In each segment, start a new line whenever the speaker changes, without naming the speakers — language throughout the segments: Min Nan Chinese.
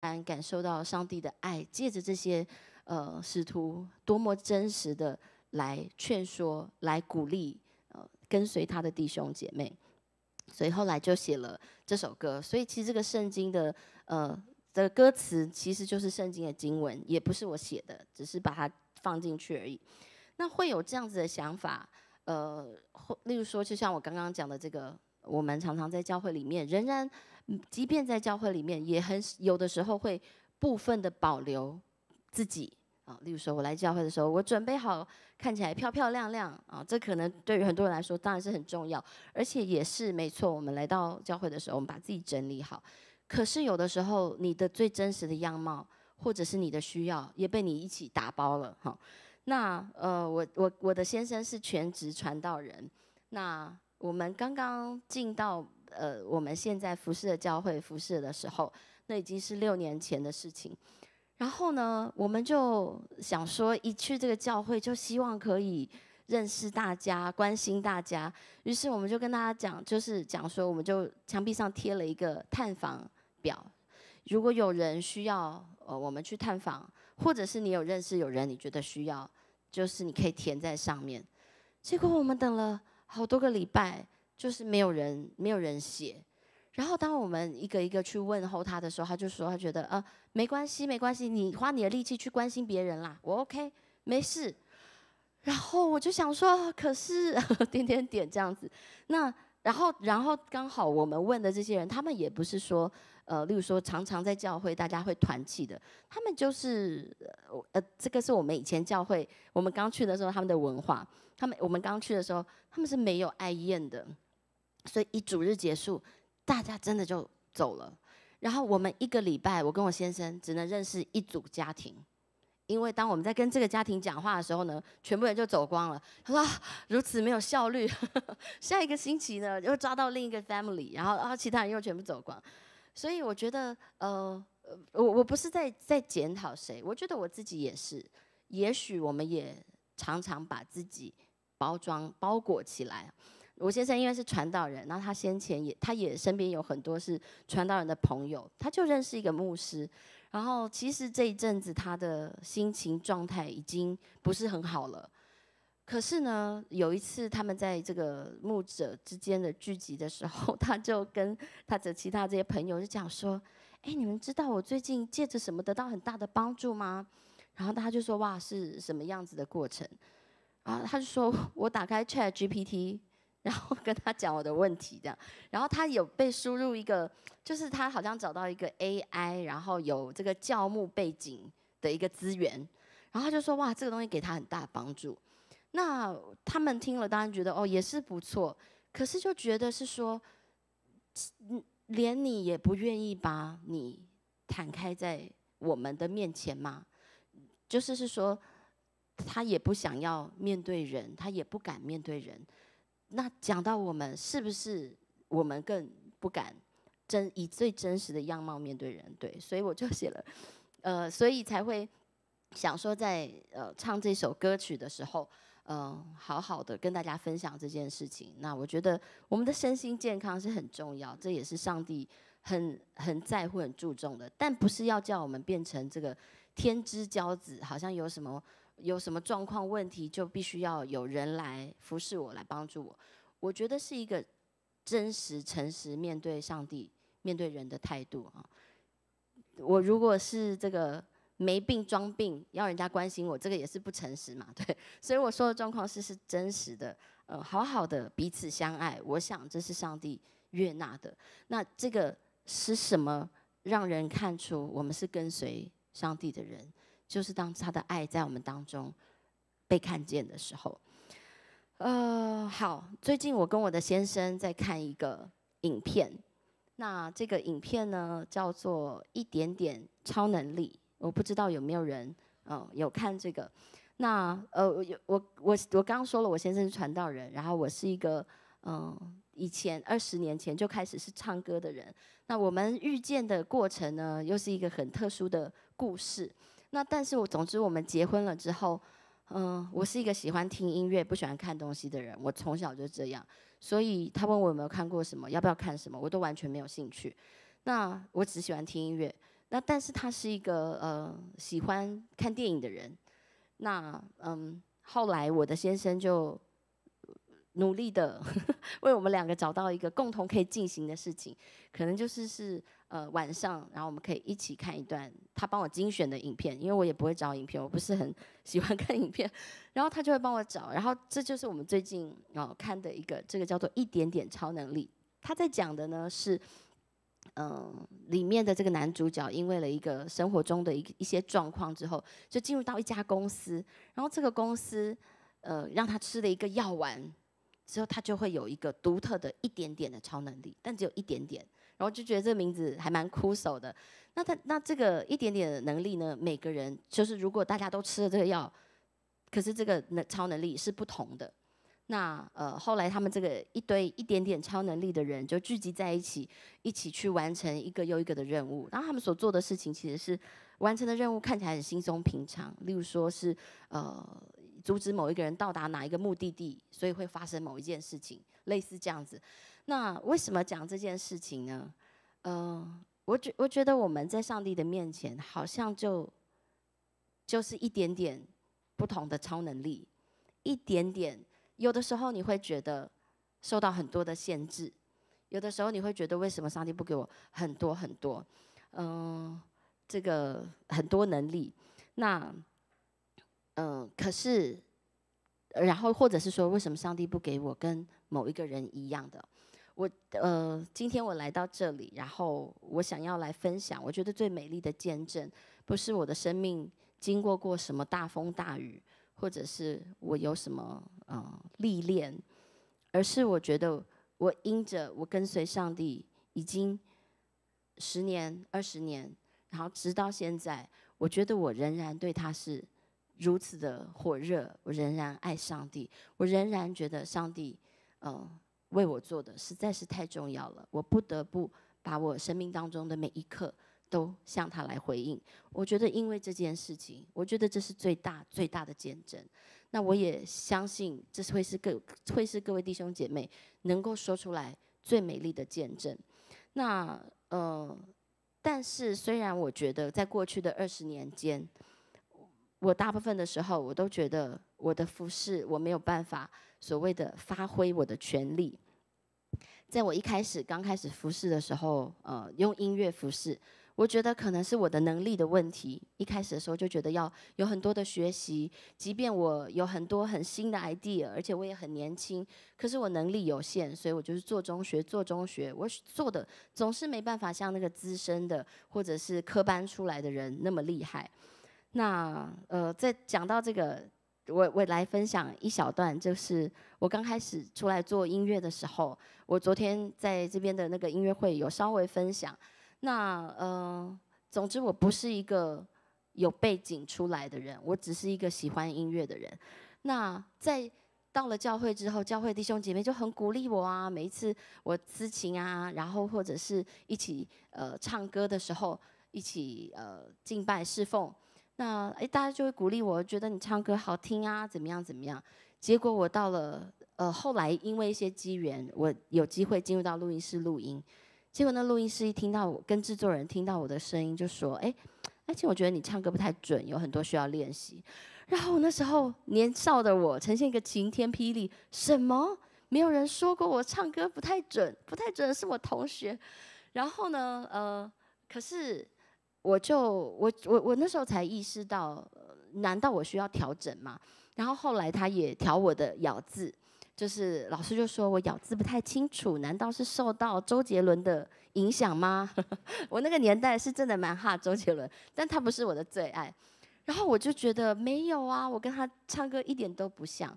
然感受到上帝的爱，借着这些使徒多么真实的来劝说、来鼓励跟随他的弟兄姐妹，所以后来就写了这首歌。所以其实这个圣经的歌词其实就是圣经的经文，也不是我写的，只是把它放进去而已。那会有这样子的想法，或例如说，就像我刚刚讲的这个，我们常常在教会里面，仍然，即便在教会里面，也很有的时候会部分的保留自己啊。例如说，我来教会的时候，我准备好看起来漂漂亮亮啊，这可能对于很多人来说当然是很重要，而且也是没错。我们来到教会的时候，我们把自己整理好。可是有的时候，你的最真实的样貌，或者是你的需要，也被你一起打包了哈。那我的先生是全职传道人。那我们刚刚进到我们现在服侍的教会服侍的时候，那已经是6年前的事情。然后呢，我们就想说，一去这个教会，就希望可以认识大家，关心大家。于是我们就跟大家讲，就是讲说，我们就墙壁上贴了一个探访表，如果有人需要我们去探访，或者是你有认识有人你觉得需要，就是你可以填在上面。结果我们等了好多个礼拜，就是没有人，没有人写。然后当我们一个一个去问候他的时候，他就说他觉得啊，没关系，没关系，你花你的力气去关心别人啦，我 OK，没事。然后我就想说，可是点点点这样子，那然后刚好我们问的这些人，他们也不是说，例如说常常在教会大家会团契的，他们就是这个是我们以前教会我们刚去的时候他们的文化，我们刚去的时候他们是没有爱宴的，所以一主日结束，大家真的就走了。然后我们一个礼拜，我跟我先生只能认识一组家庭。因为当我们在跟这个家庭讲话的时候呢，全部人就走光了。他说如此没有效率。下一个星期呢，又抓到另一个 family，然后啊，其他人又全部走光。所以我觉得，我不是在检讨谁，我觉得我自己也是。也许我们也常常把自己包装包裹起来。我先生因为是传道人，然后他先前也他也身边有很多是传道人的朋友，他就认识一个牧师。然后其实这一阵子他的心情状态已经不是很好了。可是呢，有一次他们在这个牧者之间的聚集的时候，他就跟他的其他这些朋友就讲说：“哎，你们知道我最近借着什么得到很大的帮助吗？”然后他就说：“哇，是什么样子的过程？”然后他就说：“我打开 Chat GPT，然后跟他讲我的问题，这样，然后他有被输入一个，就是他好像找到一个 AI，然后有这个教牧背景的一个资源，然后他就说哇，这个东西给他很大帮助。那他们听了当然觉得哦也是不错，可是就觉得是说，连你也不愿意把你摊开在我们的面前吗？就是说，他也不想要面对人，他也不敢面对人。那讲到我们，是不是我们更不敢以最真实的样貌面对人？对，所以我就写了，所以才会想说在唱这首歌曲的时候，好好的跟大家分享这件事情。那我觉得我们的身心健康是很重要，这也是上帝很在乎、很注重的。但不是要叫我们变成这个天之骄子，好像有什么状况问题，就必须要有人来服侍我，来帮助我。我觉得是一个真实、诚实面对上帝、面对人的态度啊。我如果是这个没病装病，要人家关心我，这个也是不诚实嘛，对。所以我说的状况是真实的，好好的彼此相爱，我想这是上帝悦纳的。那这个是什么让人看出我们是跟随上帝的人？就是当他的爱在我们当中被看见的时候。好，最近我跟我的先生在看一个影片，那这个影片呢叫做《一点点超能力》，我不知道有没有人有看这个。那我刚刚说了，我先生是传道人，然后我是一个以前20年前就开始是唱歌的人。那我们遇见的过程呢，又是一个很特殊的故事。那但是我总之我们结婚了之后，我是一个喜欢听音乐、不喜欢看东西的人，我从小就这样。所以他问我有没有看过什么，要不要看什么，我都完全没有兴趣。那我只喜欢听音乐。那但是他是一个喜欢看电影的人。那后来我的先生就努力的为我们两个找到一个共同可以进行的事情，可能就是晚上，然后我们可以一起看一段他帮我精选的影片，因为我也不会找影片，我不是很喜欢看影片，然后他就会帮我找，然后这就是我们最近哦看的一个，这个叫做一点点超能力。他在讲的呢是，里面的这个男主角因为了一个生活中的一些状况之后，就进入到一家公司，然后这个公司让他吃了一个药丸之后，他就会有一个独特的一点点的超能力，但只有一点点。然后就觉得这个名字还蛮酷手的。那他那这个一点点的能力呢，每个人就是如果大家都吃了这个药，可是这个超能力是不同的。那后来他们这个一堆一点点超能力的人就聚集在一起，一起去完成一个又一个的任务。然后他们所做的事情其实是完成的任务看起来很轻松平常，例如说是阻止某一个人到达哪一个目的地，所以会发生某一件事情，类似这样子。那为什么讲这件事情呢？我觉得我们在上帝的面前，好像就是一点点不同的超能力，一点点。有的时候你会觉得受到很多的限制，有的时候你会觉得为什么上帝不给我很多很多，这个很多能力？那可是，然后或者是说，为什么上帝不给我跟某一个人一样的？我今天我来到这里，然后我想要来分享，我觉得最美丽的见证，不是我的生命经过过什么大风大雨，或者是我有什么历练，而是我觉得我因着我跟随上帝已经10年、20年，然后直到现在，我觉得我仍然对他是如此的火热，我仍然爱上帝，我仍然觉得上帝为我做的实在是太重要了，我不得不把我生命当中的每一刻都向他来回应。我觉得因为这件事情，我觉得这是最大最大的见证。那我也相信这是会是各位弟兄姐妹能够说出来最美丽的见证。那但是虽然我觉得在过去的20年间，我大部分的时候我都觉得我的服侍我没有办法所谓的发挥我的全力。在我一开始刚开始服侍的时候，用音乐服侍，我觉得可能是我的能力的问题。一开始的时候就觉得要有很多的学习，即便我有很多很新的 idea，而且我也很年轻，可是我能力有限，所以我就是做中学，做中学，我做的总是没办法像那个资深的或者是科班出来的人那么厉害。那在讲到这个，我来分享一小段，就是我刚开始出来做音乐的时候，我昨天在这边的那个音乐会有稍微分享。那总之我不是一个有背景出来的人，我只是一个喜欢音乐的人。那在到了教会之后，教会弟兄姐妹就很鼓励我啊，每一次我司琴啊，然后或者是一起唱歌的时候，一起敬拜侍奉。那哎，大家就会鼓励我，觉得你唱歌好听啊，怎么样怎么样。结果我到了后来因为一些机缘，我有机会进入到录音室录音。结果那录音师一听到我跟制作人听到我的声音，就说：“哎，而且我觉得你唱歌不太准，有很多需要练习。”然后那时候年少的我呈现一个晴天霹雳，什么？没有人说过我唱歌不太准，不太准是我同学。然后呢，可是我就我我我那时候才意识到，难道我需要调整吗？然后后来他也调我的咬字，就是老师就说我咬字不太清楚，难道是受到周杰伦的影响吗？我那个年代是真的蛮哈周杰伦，但他不是我的最爱。然后我就觉得没有啊，我跟他唱歌一点都不像。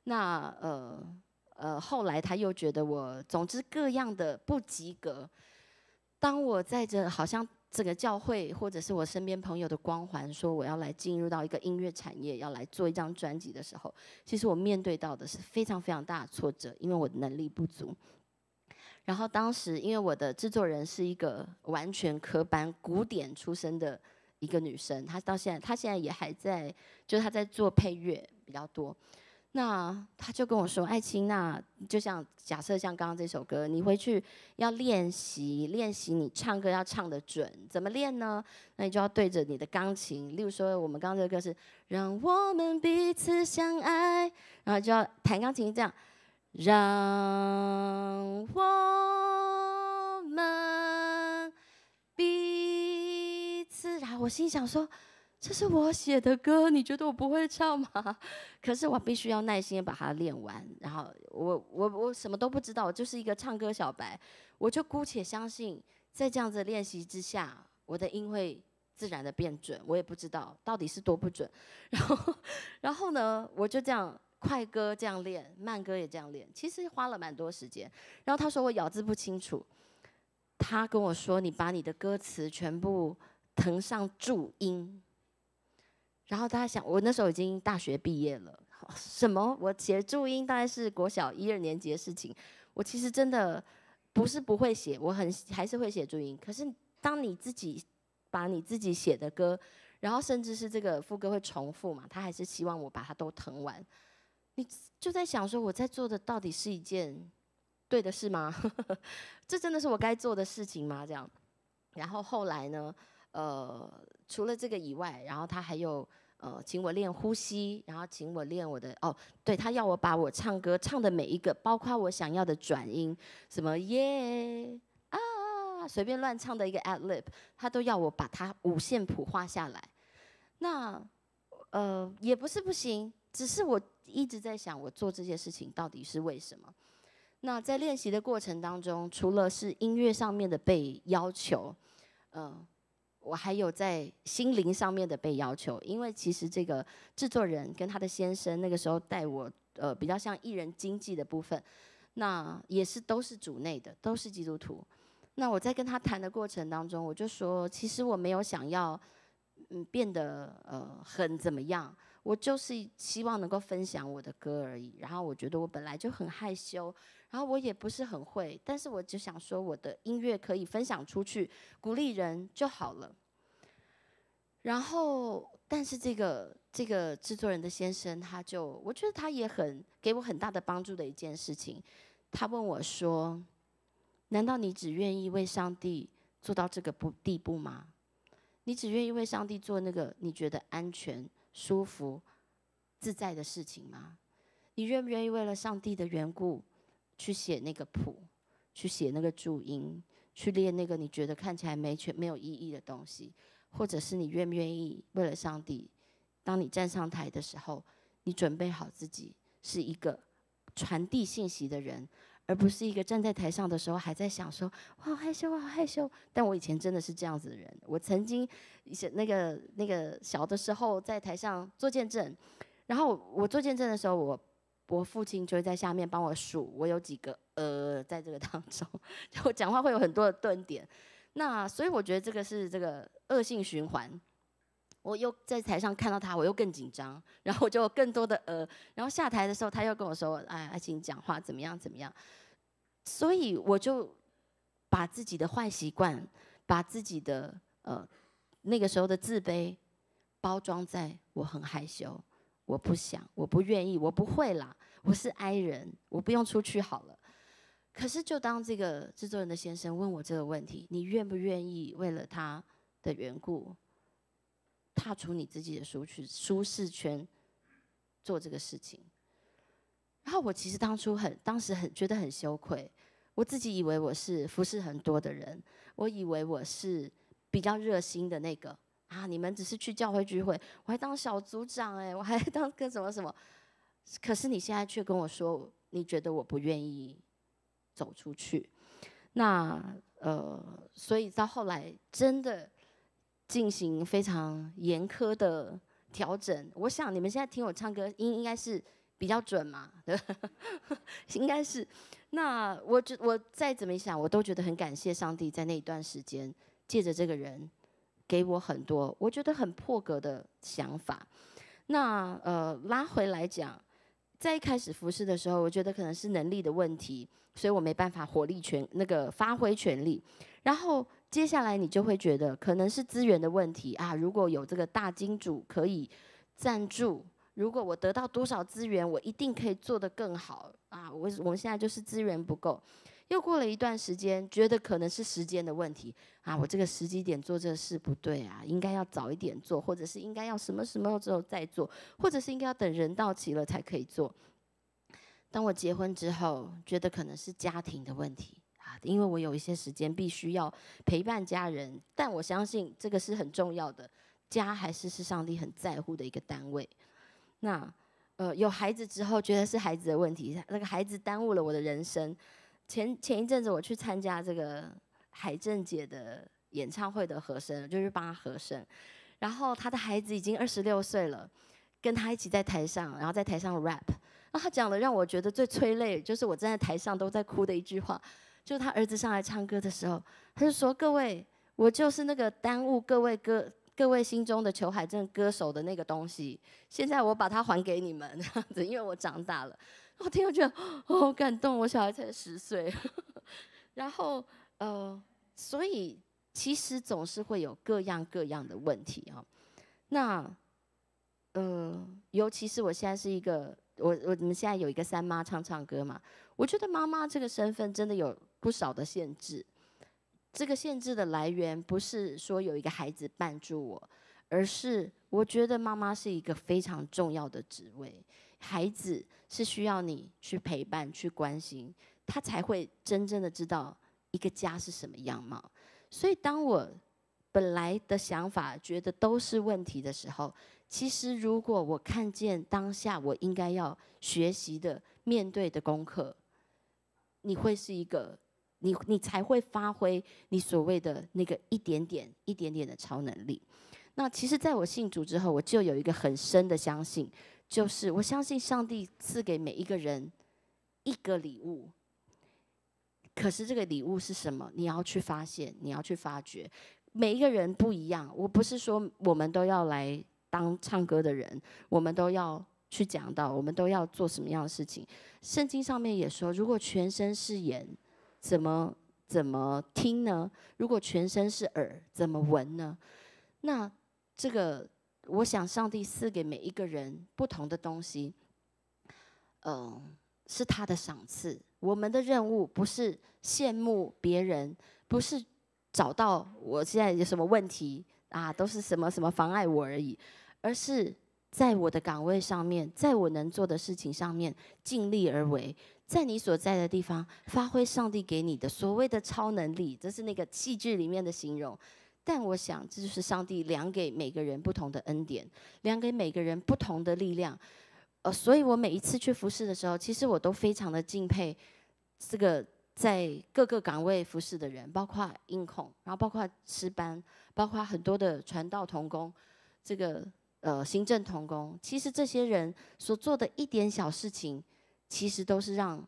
那后来他又觉得我，总之各样的不及格。当我在这好像这个教会或者是我身边朋友的光环，说我要来进入到一个音乐产业，要来做一张专辑的时候，其实我面对到的是非常非常大的挫折，因为我的能力不足。然后当时因为我的制作人是一个完全科班古典出身的一个女生，她到现在她现在也还在，就是她在做配乐比较多。那他就跟我说：“爱卿，那就像假设像刚刚这首歌，你回去要练习练习，你唱歌要唱得准，怎么练呢？那你就要对着你的钢琴，例如说我们刚刚这个歌是让我们彼此相爱，然后就要弹钢琴这样，让我们彼此。”然后我心想说，这是我写的歌，你觉得我不会唱吗？可是我必须要耐心把它练完。然后我什么都不知道，我就是一个唱歌小白，我就姑且相信，在这样子练习之下，我的音会自然的变准。我也不知道到底是多不准。然后呢，我就这样快歌这样练，慢歌也这样练，其实花了蛮多时间。然后他说我咬字不清楚，他跟我说，你把你的歌词全部誊上注音。然后大家想，我那时候已经大学毕业了，什么？我写注音大概是国小一二年级的事情。我其实真的不是不会写，我很还是会写注音。可是当你自己把你自己写的歌，然后甚至是这个副歌会重复嘛，他还是希望我把它都誊完。你就在想说，我在做的到底是一件对的事吗？这真的是我该做的事情吗？这样。然后后来呢？除了这个以外，然后他还有请我练呼吸，然后请我练我的哦，对，他要我把我唱歌唱的每一个，包括我想要的转音，什么耶啊，随便乱唱的一个 ad lib，他都要我把它五线谱画下来。那也不是不行，只是我一直在想，我做这些事情到底是为什么？那在练习的过程当中，除了是音乐上面的被要求，我还有在心灵上面的被要求，因为其实这个制作人跟他的先生那个时候带我，比较像艺人经纪的部分，那也是都是主内的，都是基督徒。那我在跟他谈的过程当中，我就说，其实我没有想要，变得很怎么样，我就是希望能够分享我的歌而已。然后我觉得我本来就很害羞，然后我也不是很会，但是我就想说我的音乐可以分享出去，鼓励人就好了。然后，但是这个制作人的先生，他就我觉得他也很给我很大的帮助的一件事情。他问我说：“难道你只愿意为上帝做到这个不地步吗？你只愿意为上帝做那个你觉得安全、舒服、自在的事情吗？你愿不愿意为了上帝的缘故，去写那个谱，去写那个注音，去练那个你觉得看起来没有意义的东西？或者是你愿不愿意为了上帝，当你站上台的时候，你准备好自己是一个传递信息的人，而不是一个站在台上的时候还在想说我好害羞，我好害羞。”但我以前真的是这样子的人。我曾经一些那个小的时候在台上做见证，然后我做见证的时候，我父亲就会在下面帮我数我有几个在这个当中，就我讲话会有很多的顿点。那所以我觉得这个是这个恶性循环。我又在台上看到他，我又更紧张，然后我就更多的然后下台的时候他又跟我说：“哎，爱卿讲话怎么样怎么样。”所以我就把自己的坏习惯，把自己的那个时候的自卑，包装在我很害羞，我不想，我不愿意，我不会啦，我是 I 人，我不用出去好了。可是就当这个制作人的先生问我这个问题，你愿不愿意为了他的缘故，踏出你自己的舒适圈，做这个事情？然后我其实当时很觉得很羞愧，我自己以为我是服侍很多的人，我以为我是比较热心的那个啊，你们只是去教会聚会，我还当小组长哎，我还当个什么什么，可是你现在却跟我说，你觉得我不愿意走出去。那所以到后来真的进行非常严苛的调整。我想你们现在听我唱歌音应该是比较准嘛，对，应该是。那我再怎么想，我都觉得很感谢上帝，在那一段时间借着这个人给我很多我觉得很破格的想法。那拉回来讲，在一开始服侍的时候，我觉得可能是能力的问题，所以我没办法火力全那个发挥全力。然后接下来你就会觉得可能是资源的问题啊，如果有这个大金主可以赞助，如果我得到多少资源，我一定可以做得更好啊！我们现在就是资源不够。又过了一段时间，觉得可能是时间的问题啊，我这个时机点做这事不对啊，应该要早一点做，或者是应该要什么什么之后再做，或者是应该要等人到齐了才可以做。当我结婚之后，觉得可能是家庭的问题啊，因为我有一些时间必须要陪伴家人，但我相信这个是很重要的，家还是上帝很在乎的一个单位。那有孩子之后，觉得是孩子的问题，那个孩子耽误了我的人生。前前一阵子我去参加这个海正姐的演唱会的和声，就是帮她和声。然后她的孩子已经26岁了，跟她一起在台上，然后在台上 rap。然后他讲的让我觉得最催泪，就是我站在台上都在哭的一句话，就是他儿子上来唱歌的时候，他就说：“各位，我就是那个耽误各位心中的裘海正歌手的那个东西，现在我把它还给你们，这样子，因为我长大了。”我听我觉得好感动，我小孩才10岁，然后所以其实总是会有各样各样的问题啊。那尤其是我现在是一个，我们现在有一个三妈唱唱歌嘛，我觉得妈妈这个身份真的有不少的限制。这个限制的来源不是说有一个孩子绊住我，而是我觉得妈妈是一个非常重要的职位。孩子是需要你去陪伴、去关心，他才会真正的知道一个家是什么样貌。所以，当我本来的想法觉得都是问题的时候，其实如果我看见当下我应该要学习的、面对的功课，你会是一个，你才会发挥你所谓的那个一点点、一点点的超能力。那其实，在我信主之后，我就有一个很深的相信，就是我相信上帝赐给每一个人一个礼物。可是这个礼物是什么？你要去发现，你要去发掘。每一个人不一样，我不是说我们都要来当唱歌的人，我们都要去讲道，我们都要做什么样的事情。圣经上面也说，如果全身是眼，怎么听呢？如果全身是耳，怎么闻呢？那这个，我想上帝赐给每一个人不同的东西，是他的赏赐。我们的任务不是羡慕别人，不是找到我现在有什么问题啊，都是什么什么妨碍我而已，而是在我的岗位上面，在我能做的事情上面尽力而为，在你所在的地方发挥上帝给你的所谓的超能力，这是那个戏剧里面的形容。但我想，这就是上帝量给每个人不同的恩典，量给每个人不同的力量。所以我每一次去服侍的时候，其实我都非常的敬佩这个在各个岗位服侍的人，包括音控，然后包括诗班，包括很多的传道同工，这个行政同工。其实这些人所做的一点小事情，其实都是让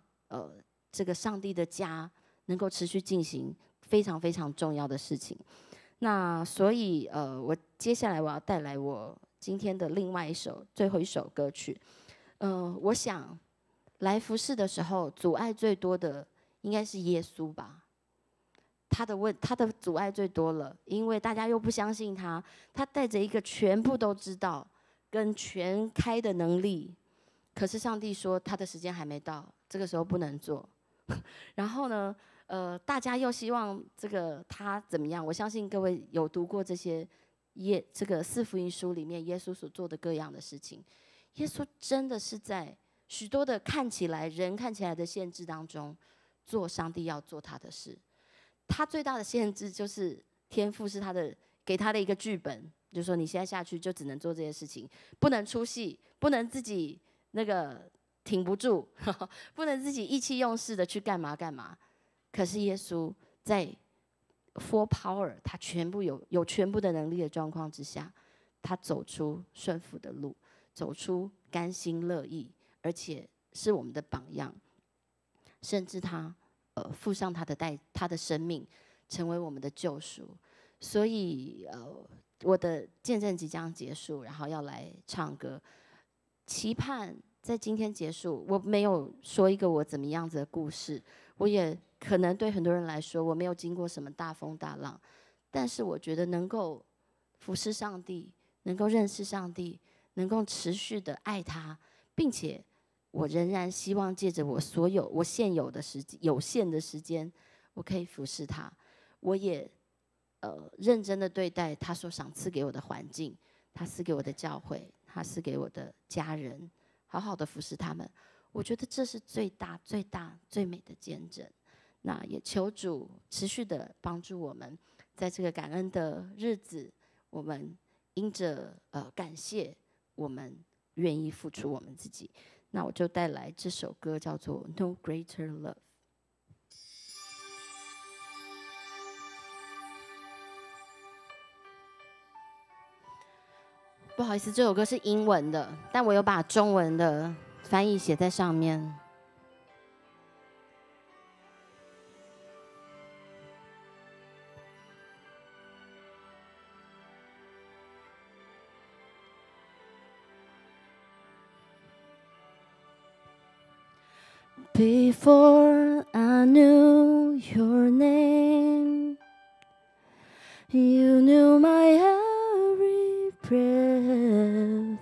这个上帝的家能够持续进行非常非常重要的事情。那所以，我接下来我要带来我今天的另外一首最后一首歌曲。我想来服侍的时候，阻碍最多的应该是耶稣吧。他的阻碍最多了，因为大家又不相信他，他带着一个全部都知道跟全开的能力，可是上帝说他的时间还没到，这个时候不能做。然后呢，大家又希望这个他怎么样？我相信各位有读过这些这个四福音书里面耶稣所做的各样的事情。耶稣真的是在许多的看起来人看起来的限制当中，做上帝要做他的事。他最大的限制就是天父是他的给他的一个剧本，就是说你现在下去就只能做这些事情，不能出戏，不能自己那个挺不住，不能自己意气用事的去干嘛干嘛。可是耶稣在 full power，他全部有全部的能力的状况之下，他走出顺服的路，走出甘心乐意，而且是我们的榜样。甚至他付上他的生命，成为我们的救赎。所以我的见证即将结束，然后要来唱歌，期盼在今天结束。我没有说一个我怎么样子的故事，我也可能对很多人来说，我没有经过什么大风大浪，但是我觉得能够服侍上帝，能够认识上帝，能够持续的爱他，并且我仍然希望借着我所有我现有的时有限的时间，我可以服侍他。我也认真的对待他所赏赐给我的环境，他赐给我的教会，他赐给我的家人，好好的服侍他们。我觉得这是最大、最大、最美的见证。那也求主持续的帮助我们，在这个感恩的日子，我们因着感谢，我们愿意付出我们自己。那我就带来这首歌，叫做《No Greater Love》。不好意思，这首歌是英文的，但我有把中文的翻译写在上面。Before I knew your name, you knew my every breath.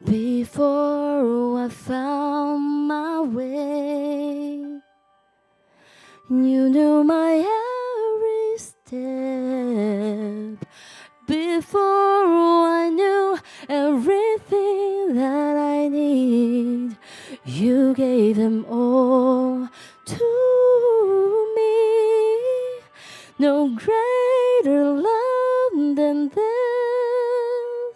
Before I found my way, you knew my every step. Before I knew everything that I need, you gave them all to me. No greater love than this,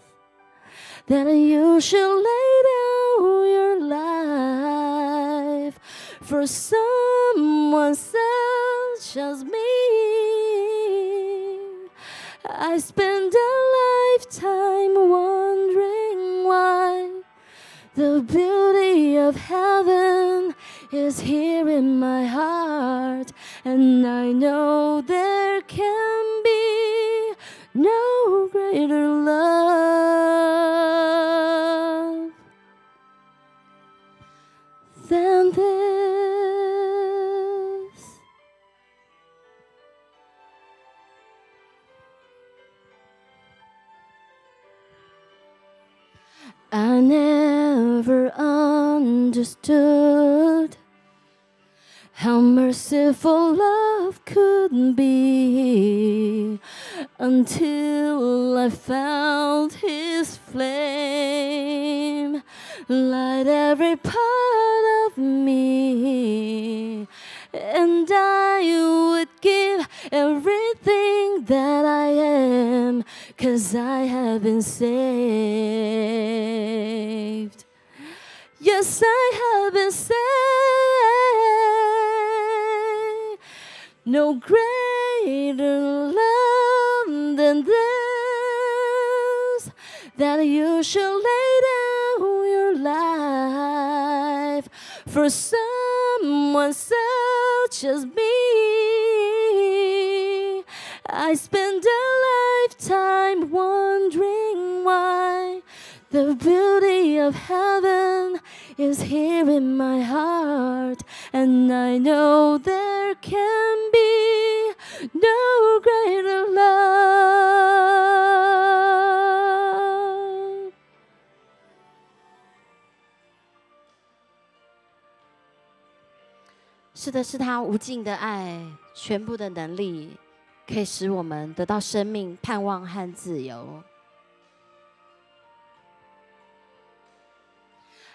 that you should lay down your life for someone such as me. I spend a lifetime wondering why the beauty of heaven is here in my heart, and I know there can be no greater love than this. I never understood how merciful love could be until I found His flame light every part of me. And I would give everything that I am, 'cause I have been saved. Yes, I have been saved. No greater love than this, that you should lay down your life for someone such as me. I spend a lifetime wondering why the beauty of heaven is here in my heart, and I know there can be no greater love 是的，是他无尽的爱，全部的能力，可以使我们得到生命、盼望和自由。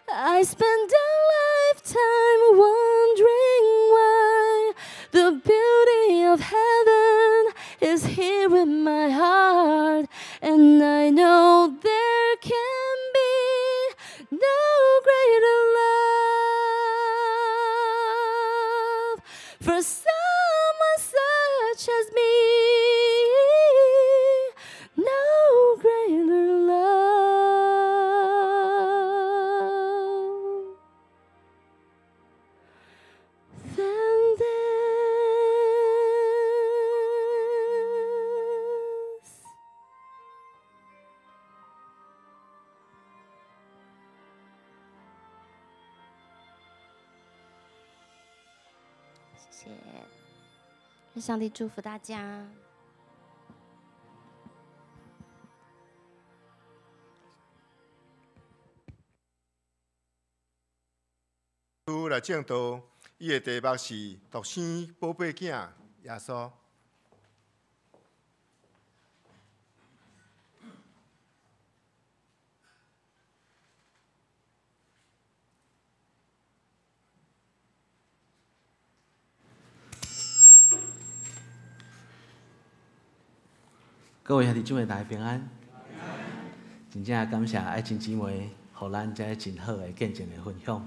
I spend a lifetime wondering why the beauty of heaven is here in my heart, and I know there can be no greater love for someone such as me. No greater love than this. 谢谢，愿上帝祝福大家。
師來證道，伊的題目是獨生寶貝囝耶穌。
各位兄弟姊妹，大家平安。真正感謝愛珍姊妹，予咱這真好的見證的分享，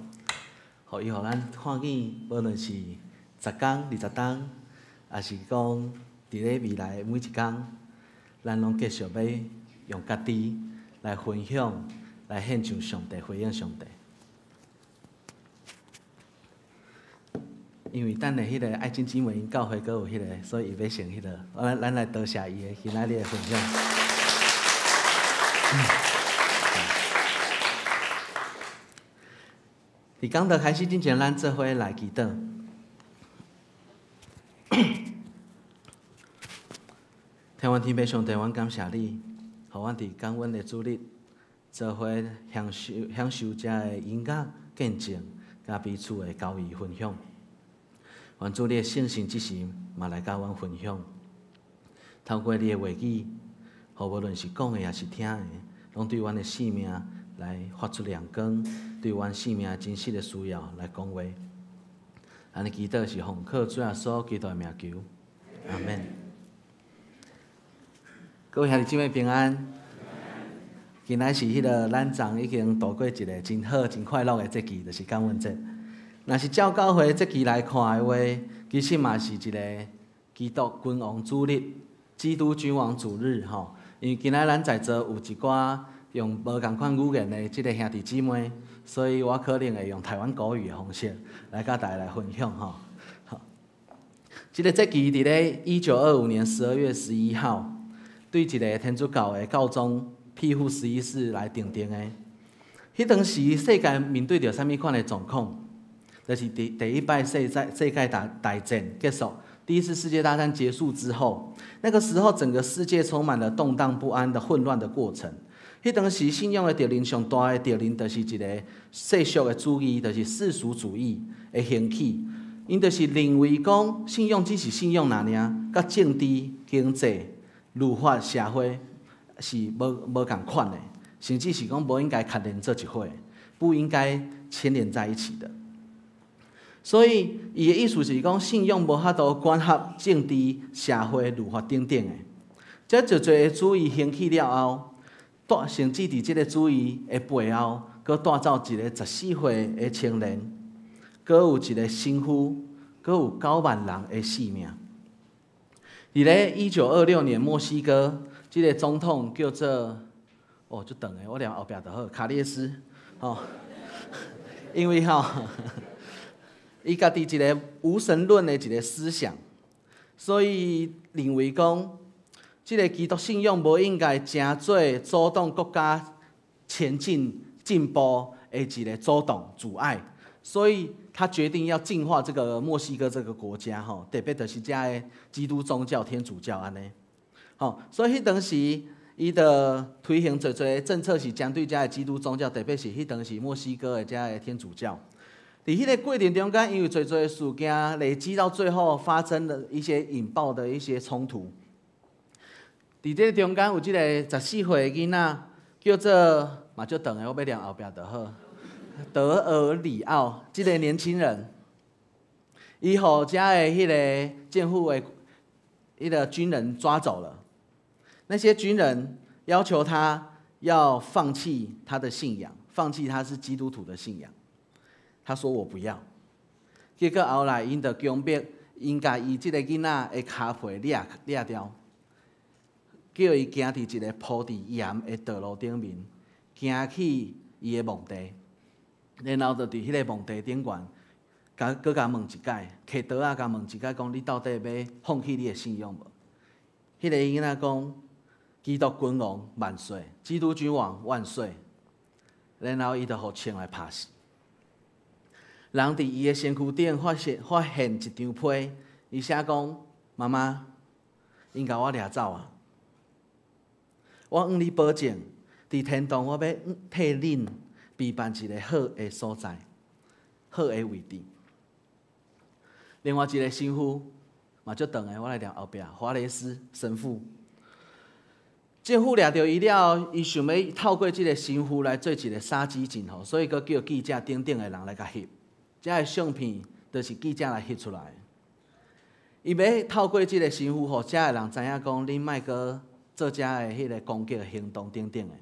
予伊予咱看見，無論是十工、20冬，抑是講佇咧未來每一工，咱攏繼續欲用家己來分享，來獻上上帝，回應上帝。因為等下彼個愛珍姊妹𪜶教會閣有彼個，所以伊欲先彼個，咱咱來多謝伊的今仔日的分享。佇講道開始之前，咱做伙來祈禱。天父天父上帝，阮感謝你，予阮佇感恩的主日，做伙享受享受遮的音樂見證，佮彼此的交誼分享。願主你的聖神這時嘛來佮阮分享，透過你的話語，予無論是講的抑是聽的，攏對阮的生命來發出亮光，對阮生命真實的需要來講話。按呢祈禱是奉靠主耶穌基督的名求，阿們。各位兄弟姊妹平安。今仔是彼個咱昨已經度過一個真好、真快樂的節期，就是感恩節。若是照教會節期來看的話，其實嘛是一個基督君王主日、基督君王主日吼。因為今仔咱在座有一寡用無仝款語言的這個兄弟姊妹，所以我可能會用台灣國語的方式來佮大家來分享吼。好，這個節期佇咧1925年12月11號，對一個天主教的教宗庇護十一世來訂定的。彼當時世界面對著啥物款的狀況？就是第第一擺世界世界大大戰結束，第一次世界大戰結束之後，那個時候整個世界充滿了動盪不安的混亂的過程。彼當時信仰的敵人上大的敵人，就是一個世俗的主義，就是世俗主義的興起。𪜶就是認為講信仰只是信仰爾爾，佮政治、經濟、律法、社會是無無仝款的，甚至是講無應該牽連做一伙，不應該牽連在一起的。所以，伊的意思是講，信仰無法度管轄政治、社會、律法等等的。這濟濟的主義興起了後，帶甚至佇這个主義的背後，閣帶走一個14歲的青年，閣有一個神父，閣有9萬人的性命。佇咧1926年，墨西哥這个總統叫做，哦，足長的，我念後壁就好，卡列斯，吼，因為吼。伊家己一个無神論的一个思想，所以認為講，這个基督信仰無應該成做阻擋國家前進進步的一个阻擋阻礙，所以他決定要淨化這個墨西哥這個國家，吼，特別就是遮个基督宗教天主教按呢，吼，所以彼當時伊就推行濟濟政策是針對遮个基督宗教，特別是彼當時墨西哥的遮个天主教。佇彼个過程中間，因為濟濟事件累積到最後，發生了一些引爆的一些衝突。佇這個中間有這个14歲的囡仔，叫做嘛足長的，我欲念後壁就好。德爾里奧這个年輕人，伊予遮的彼个政府的彼个軍人抓走了。那些軍人要求他要放棄他的信仰，放棄他是基督徒的信仰。他說我不要，結果後來𪜶就強迫𪜶共伊這个囡仔的跤皮掠掠掉，叫伊行佇一个鋪佇鹽的道路頂面，行去伊的墓地，然後就佇彼個墓地頂懸，共閣共問一擺，提刀仔共問一擺，講你到底欲放棄你的信仰無？彼个囡仔講：基督君王萬歲，基督君王萬歲。然後伊就予槍來拍死。人佇伊的身軀頂發現發現一張批，伊寫講：媽媽，𪜶共我掠走啊！我向你保證，佇天堂我欲替恁備辦一个好的所在。好的位置。另外一个神父嘛足長的，我來念後壁，華雷斯神父。政府掠著伊了後，伊想欲透過這个神父來做一个殺雞儆猴，所以閣叫記者等等的人來共翕。這个相片就是記者來翕出來。伊欲透過這个神父，予遮的人知影講，恁莫閣做遮的彼个攻擊的行動等等的。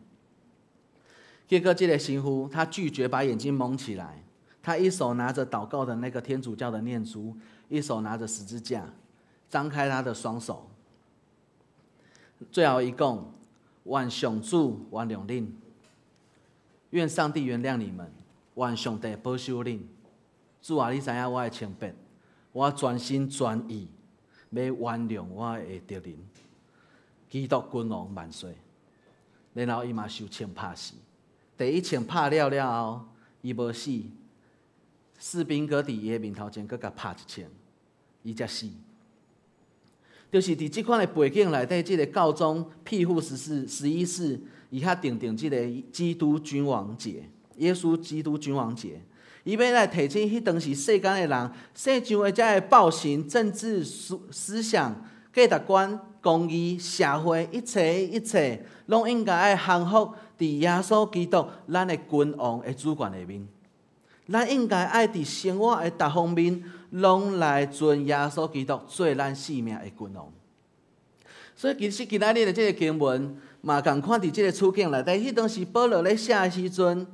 結果這个神父他拒絕把眼睛蒙起來，他一手拿着禱告的那個天主教的念珠，一手拿着十字架，張開他的雙手。最後伊講：願上主原諒恁，願上帝原諒你們，願上帝保守恁。主啊，你知影我的清白，我全心全意欲原諒我的敵人。基督君王萬歲！然後伊嘛受槍拍死。第一槍拍了了後，伊無死，士兵閣佇伊的面頭前閣共拍一槍，伊才死。就是佇這款的背景內底，這个教宗庇護十四十一世，伊較定定這个基督君王節，耶穌基督君王節，伊欲來提醒彼當時世間的人，世上的遮个暴行、政治思思想、價值觀、公義、社會，一切一切，攏應該愛降服佇耶穌基督咱的君王的主權下面。咱應該愛佇生活的逐方面，攏來尊耶穌基督做咱性命的君王。所以其實今仔日的這个經文嘛，仝款佇這个處境內底，彼當時保羅咧寫的時陣，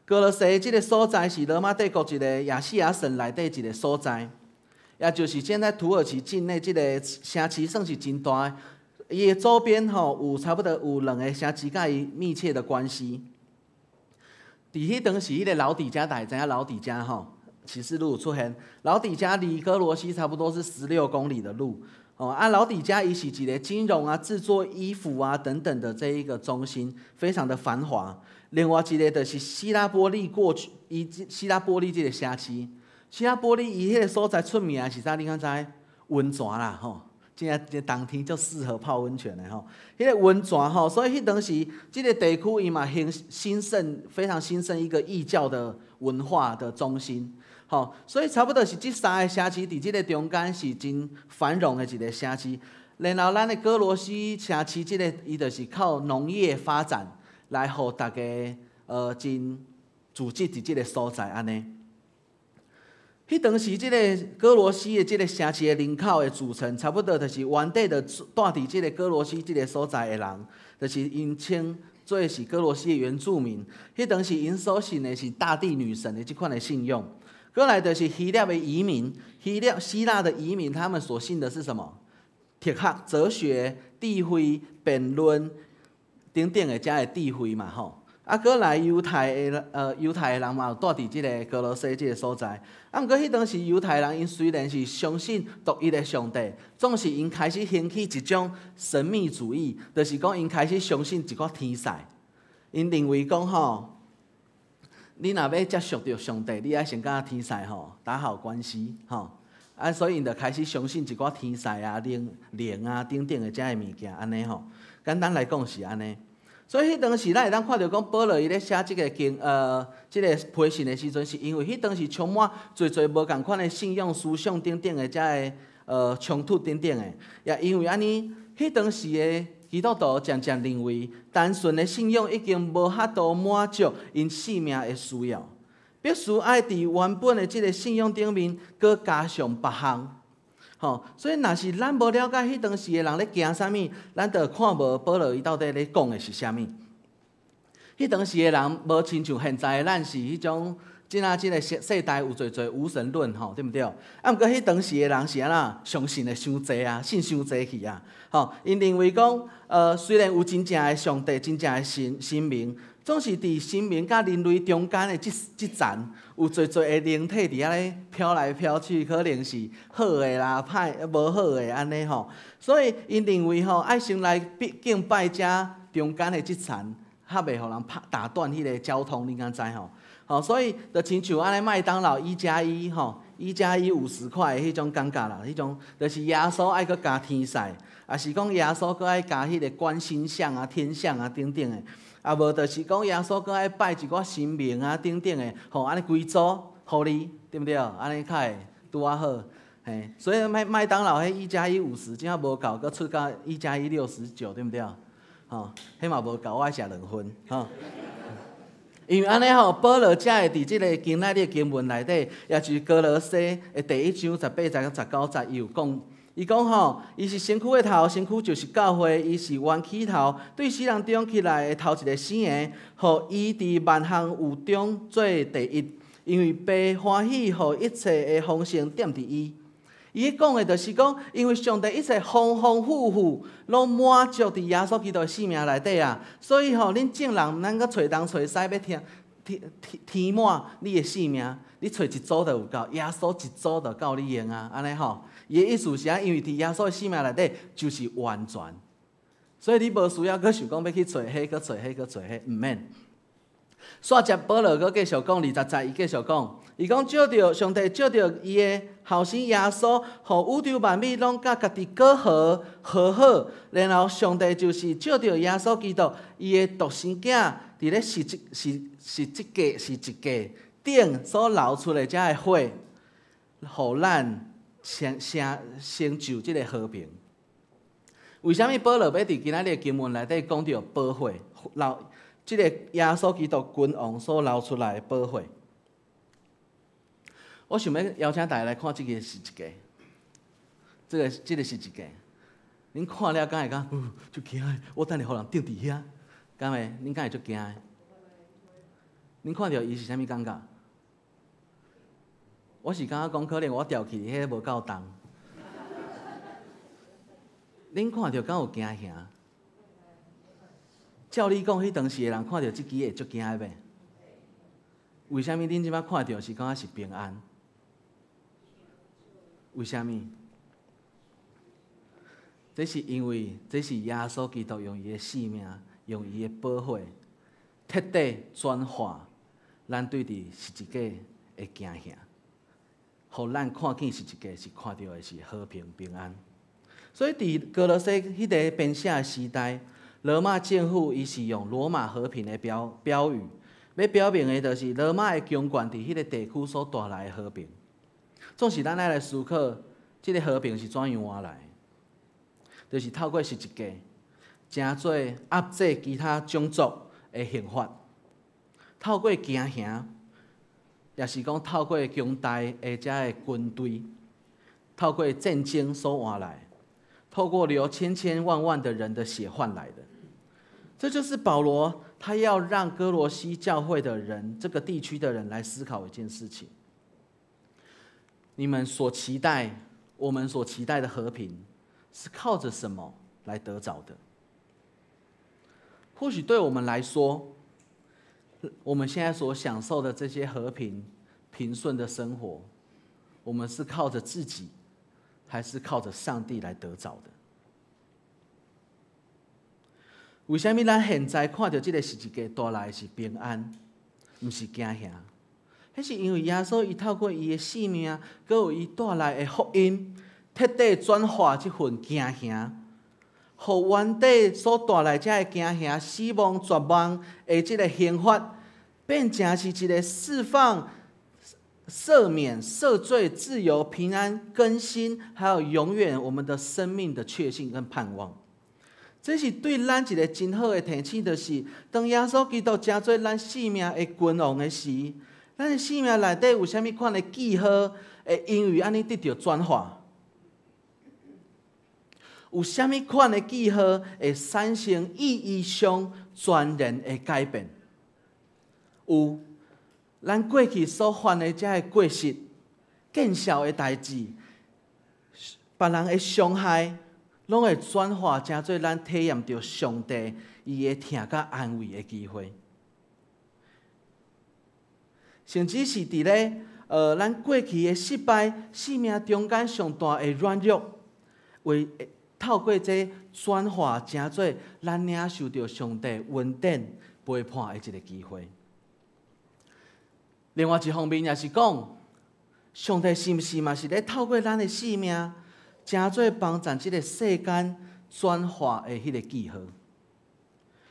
歌羅西這个所在是羅馬帝國一個亞細亞省內底一个所在，也就是現在土耳其境內這个城市算是真大的，伊的周邊吼有差不多有兩个城市佮伊密切的關係。佇彼當時，彼个老底嘉大家知影老底嘉吼，啟示錄有出現，老底嘉離歌羅西差不多是16公里的路。哦，啊，老底嘉伊是一个金融啊、製作衣服啊等等的這一個中心，非常的繁華。另外一个就是希拉波利過去，伊希拉波利這个城市，希拉波利伊彼个所在出名是啥？你敢知？溫泉啦，吼。這這冬天就適合泡溫泉的吼。彼个溫泉吼，所以彼當時這个地區伊嘛興興盛，非常興盛一個異教的文化的中心。吼，所以差不多是這三个城市佇這个中間是真繁榮的一个城市。然後咱的歌羅西城市這个，伊就是靠農業發展來予大家真組織佇這个所在按呢。彼當時，這个歌羅西的這个城市的人口的組成，差不多就是原底就住佇這个歌羅西這个所在的人，就是𪜶稱做是歌羅西的原住民。彼當時𪜶所信的是大地女神的這款的信仰。過來就是希臘的移民，希臘希臘的移民，他們所信的是什麼？哲學、哲學、智慧、辯論等等的遮个智慧嘛，吼。啊，過來猶太的人嘛有住佇這个歌羅西這个所在。啊，毋過彼當時猶太人𪜶雖然是相信獨一的上帝，總是𪜶開始興起一種神秘主義，就是講𪜶開始相信一寡天使。𪜶認為講吼，你若欲接觸著上帝，你愛先佮天使吼打好關係吼。啊，所以𪜶就開始相信一寡天使啊、靈靈啊等等的遮个物件，按呢吼。簡單來講是按呢。所以彼當時，咱會當看著講，保羅伊咧寫這个經，這个批信的時陣，是因為彼當時充滿濟濟無仝款的信仰思想等等的遮个衝突等等的，也因為按呢，彼當時的基督徒漸漸認為，單純的信仰已經無法度滿足𪜶性命的需要，必須愛佇原本的這个信仰頂面，閣加上別項。吼，所以若是咱無了解彼當時的人咧驚啥物，咱就看無保羅伊到底咧講的是啥物。彼當時的人無親像現在的咱是彼種，這啊這个世世代有濟濟無神論吼，對毋對？啊，毋過彼當時的人是按怎相信的傷濟啊，信傷濟去啊，吼，𪜶認為講，雖然有真正的上帝、真正的神神明，總是佇神明佮人類中間的這這層，有濟濟的靈體佇遐咧飄來飄去，可能是好的啦、歹無好的按呢吼。所以𪜶認為吼，愛先來敬拜遮中間的這層，較袂予人拍打斷彼个交通，你敢知吼？吼，所以就親像按呢麥當勞一加一吼，一加一50塊的彼種感覺啦，彼種就是耶穌愛閣加天使，抑是講耶穌閣愛加彼个觀星象啊、天象啊等等的。啊，無就是講耶穌閣愛拜一寡神明啊等等的，吼，按呢規組，予你，對毋對？按呢較會拄仔好。嘿，所以麥當勞彼1加1 50，這下無夠，閣出到1加1 69，對毋對？吼，彼嘛無夠，我愛食兩份，吼。因為按呢吼，保羅才會佇這个今仔日的經文內底，也就是歌羅西的第一章18節到19節，伊有講，伊講吼，伊是身軀的頭，身軀就是教會，伊是源起頭，對死人中起來的頭一个生的，予伊佇萬項有中做第一，因為父歡喜予一切的豐盛踮佇伊。伊講的就是講，因為上帝一切豐豐富富，攏滿足佇耶穌基督的生命內底啊，所以吼，恁眾人毋通閣揣東揣西，欲添添添滿你的生命，你揣一組就有夠，耶穌一組就夠你用啊，按呢吼。伊的意思是按，因為佇耶穌的生命內底就是完全，所以你無需要閣想講欲去揣彼，閣揣彼，閣揣彼，毋免。煞接保羅閣繼續講20節，伊繼續講，伊講藉著上帝藉著伊的後生耶穌，予宇宙萬物攏佮家己和好和好，然後上帝就是藉著耶穌基督，伊的獨生囝，佇咧十字架頂所流出的這个血，予咱成成成就這个和平。為啥物保羅欲佇今仔日的經文內底講著寶血流？這个耶穌基督君王所流出來的寶血，我想欲邀請大家來看這个十字架，這个十字架，恁看了敢會感覺足驚的？我等下予人釘佇遐，敢會？恁敢會足驚的？恁看著伊是啥物感覺？我是感覺講可能我牢去彼無夠重。恁看著敢有驚嚇？照理講，彼當時的人看著這支會足驚的欲？為啥物恁這擺看著是感覺是平安？為啥物？這是因為這是耶穌基督用伊的性命，用伊的寶血，徹底轉化咱對佇十字架的驚嚇，予咱看見十字架是看著的是和平平安。所以佇歌羅西彼个編寫的時代，羅馬政府伊是用羅馬和平的標語，欲表明的就是羅馬的強權佇彼个地區所帶來的和平。總是咱愛來思考，這个和平是怎樣換來的？就是透過十字架，成做壓制其他種族的刑罰，透過驚嚇，也是講透過強大的這个軍隊，透過戰爭所換來，透過流千千萬萬的人的血換來的。這就是保羅他要讓歌羅西教會的人，這個地區的人來思考一件事情：你們所期待，我們所期待的和平，是靠着什麼來得著的？或許對我們來說，我們現在所享受的這些和平、平順的生活，我們是靠着自己，還是靠着上帝來得著的？為啥物咱現在看著這个十字架帶來的是平安，毋是驚嚇？彼是因為耶穌伊透過伊的性命，閣有伊帶來的福音，徹底轉化這份驚嚇，予原底所帶來這个驚嚇、死亡、絕望的這个刑罰，變成是一个釋放、赦免、赦罪、自由、平安、更新，還有永遠我們的生命的確信跟盼望。這是對咱一个真好的提醒，就是當耶穌基督成做咱生命的君王的時，咱的生命內底有啥物款的記號，會因為按呢得著轉化？有啥物款的記號會產生意義上全然的改變？有，咱過去所犯的這个過失、見笑的代誌、別人的傷害，攏會轉化成做咱體驗著上帝伊的疼佮安慰的機會。甚至是佇咧咱過去的失敗、生命中間上大的軟弱，會透過這轉化成做咱領受著上帝恩典陪伴的一個機會。另外一方面也是講，上帝是毋是嘛是咧透過咱的生命，成做幫助這个世間轉化的彼个記號？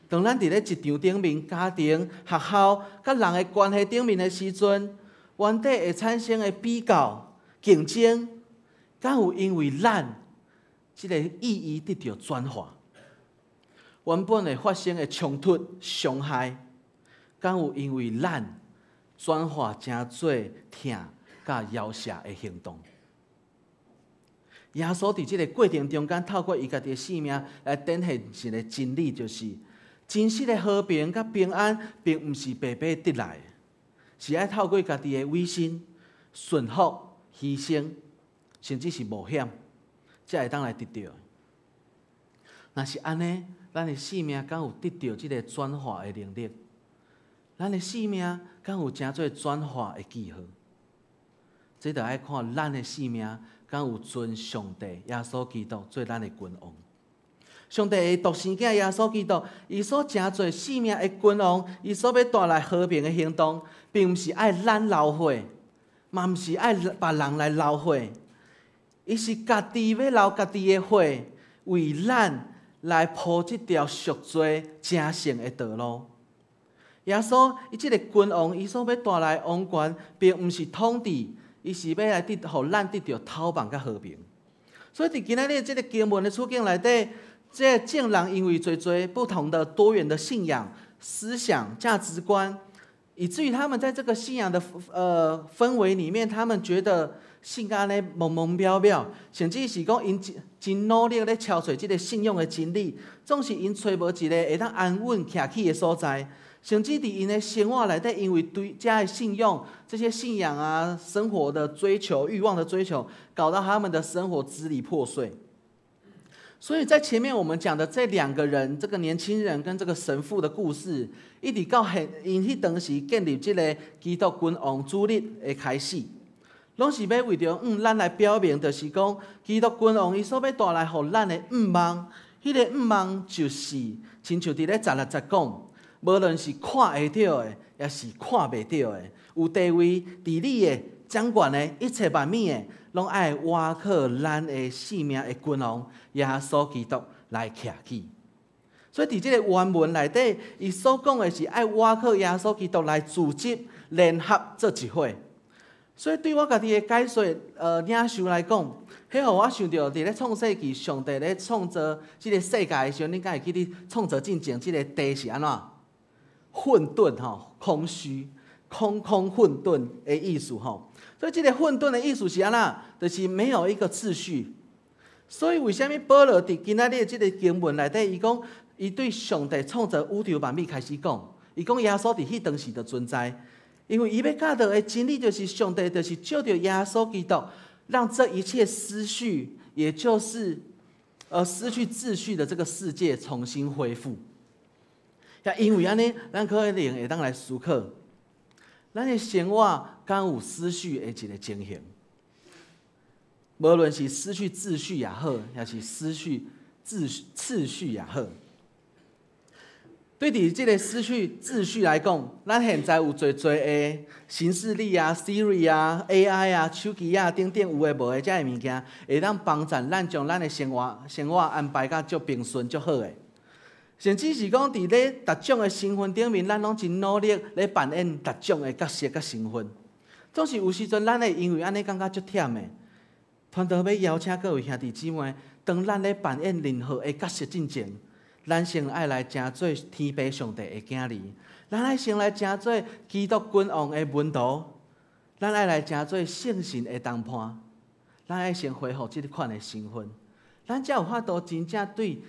當咱佇咧職場頂面、家庭、學校佮人的關係頂面的時陣，原底會產生的比較、競爭，敢有因為咱這个意義得著轉化？原本會發生的衝突、傷害，敢有因為咱轉化成做疼佮饒赦的行動？耶穌佇這个過程中間，透過伊家己的生命來展現一个真理，就是真實的和平佮平安，並毋是白白得來的，是愛透過家己的委身、順服、犧牲，甚至是冒險，才會當來得著。若是按呢，咱的生命敢有得著這个轉化的能力？咱的生命敢有成做轉化的記號？這著愛看咱的生命敢有尊上帝耶穌基督做咱的君王。上帝的獨生囝耶穌基督，伊所成做生命的君王，伊所欲帶來和平的行動，並毋是愛咱流血，嘛毋是愛別人來流血，伊是家己欲流家己的血，為咱來鋪這條贖罪成聖的道路。耶穌伊這个君王，伊所欲帶來王權，並毋是統治，伊是欲來得，予咱得著透望佮和平。所以佇今仔日這个經文的處境內底，這眾人因為濟濟不同的多元的信仰、思想、價值觀，以至於他們在這個信仰的氛圍裡面，他們覺得信甲按呢懵懵渺渺，甚至是講𪜶真真努力咧撨揣這个信仰的真理，總是𪜶揣無一个會當安穩徛起的所在。甚至佇𪜶的生活內底，因為對這的信仰、這些信仰啊、生活的追求、慾望的追求，搞到他們的生活支離破碎。所以在前面我們講的這兩個人，這個年輕人跟這個神父的故事，一直到現𪜶彼當時建立這个基督君王主日的開始，攏是欲為著咱來表明，就是講基督君王伊所欲帶來予咱的向望，彼个向望就是親像佇咧十六節講，無論是看會著的，抑是看袂著的，有地位、治理的、掌權的，一切萬物的，攏愛倚靠咱的生命的君王耶穌基督來徛起。所以佇這个原文內底，伊所講的是愛倚靠耶穌基督來組織、聯合做一伙。所以對我家己的解說，領受來講，彼予我想著佇咧創世紀，上帝咧創造這个世界的時陣，恁敢會記得創造進前，這个地是按怎？混沌吼，空虛、空空混沌的意思吼。所以這个混沌的意思是按怎？就是沒有一個秩序。所以為啥物保羅佇今仔日這个經文內底，伊講伊對上帝創造宇宙萬物開始講，伊講耶穌佇彼當時就存在，因為伊欲教導的真理就是上帝就是藉著耶穌基督，讓這一切失序，也就是失去秩序的這個世界重新恢復。也因為按呢，咱可能會當來思考，咱的生活敢有失序的一个情形？無論是失去秩序也好，抑是失去次序也好，對佇這个失去秩序來講，咱現在有濟濟的行事曆啊、Siri 啊、AI 啊、手機啊等等有的無的這个物件，會當幫助咱將咱的生活安排甲足平順、足好的。甚至是講佇咧逐種的身份頂面，咱攏真努力咧扮演逐種的角色佮身份。總是有時陣，咱會因為按呢感覺足忝的。傳道欲邀請各位兄弟姊妹，當咱咧扮演任何的角色進前，咱先愛來成做天父上帝的囝兒，咱愛先來成做基督君王的門徒，咱愛來成做聖神的同伴，咱愛先恢復這款的身份，咱才有法度真正對。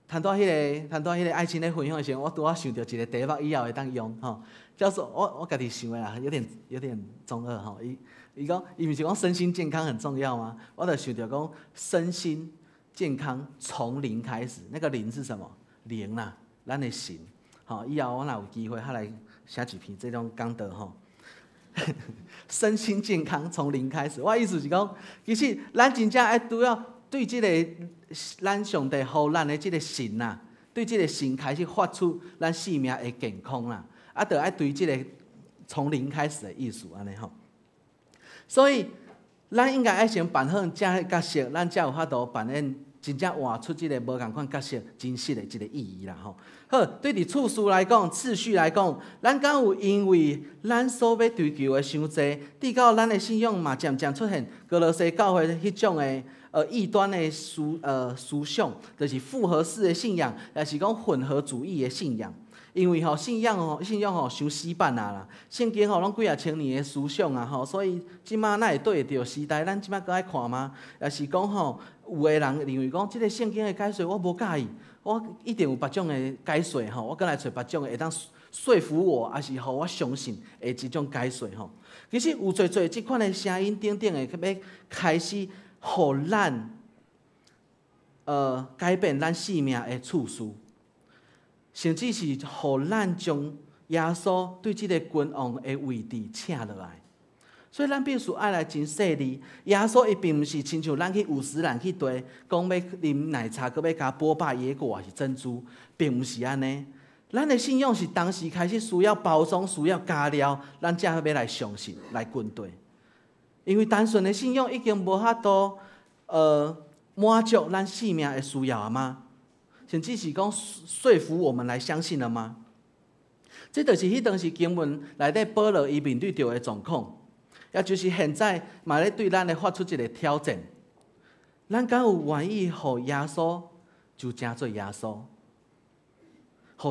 談到彼个愛情咧分享的時陣，我拄仔想著一个題目，以後會當用吼，叫做我家己想的啦，有點中二吼。伊講，伊毋是講身心健康很重要嗎？我就想著講身心健康從靈開始，那個靈是什麼？靈啦，咱的神。吼，以後我若有機會，較來寫一篇這種講道吼。身心健康從靈開始，我意思是講，其實咱真正愛拄要對這个咱上帝予咱的這个神啊，對這个神開始發出咱生命的健康啦，啊，著愛對這个從靈開始的意思按呢吼。所以，咱應該愛先扮好這个角色，咱才有法度扮演真正活出這个無仝款角色真實的這个意義啦吼。好，對佇次序來講，次序來講，咱敢有因為咱所欲追求的傷濟，直到咱的信仰嘛漸漸出現歌羅西教會彼種的異端的思想，就是複合式的信仰，抑是講混合主義的信仰。因為吼信仰吼傷死板啊啦，聖經吼攏幾若千年的思想啊吼，所以這馬哪會對得著時代？咱這馬閣愛看嗎？抑是講吼，有的人認為講，這个聖經的解說我無佮意，我一定有別種的解說吼，我閣來揣別種的會當說服我，抑是予我相信的這種解說吼。其實有濟濟這款的聲音等等的，欲開始予咱改變咱生命的次序。甚至是予咱將耶穌對這个君王的位置請落來，所以咱必須愛來真細膩。耶穌伊並毋是親像咱去五十嵐去趴，講欲啉奶茶，閣欲加波霸椰果抑是珍珠，並毋是按呢。咱的信仰是當時開始需要包裝，需要加料，咱才欲來相信，來跟隨。因為單純的信仰已經無法度滿足咱生命的需要啊嗎？甚至是講說服我們來相信了嗎？這就是彼當時經文內底保羅伊面對著的狀況，也就是現在嘛咧對咱咧發出一个挑戰。咱敢有願意予耶穌就成做耶穌，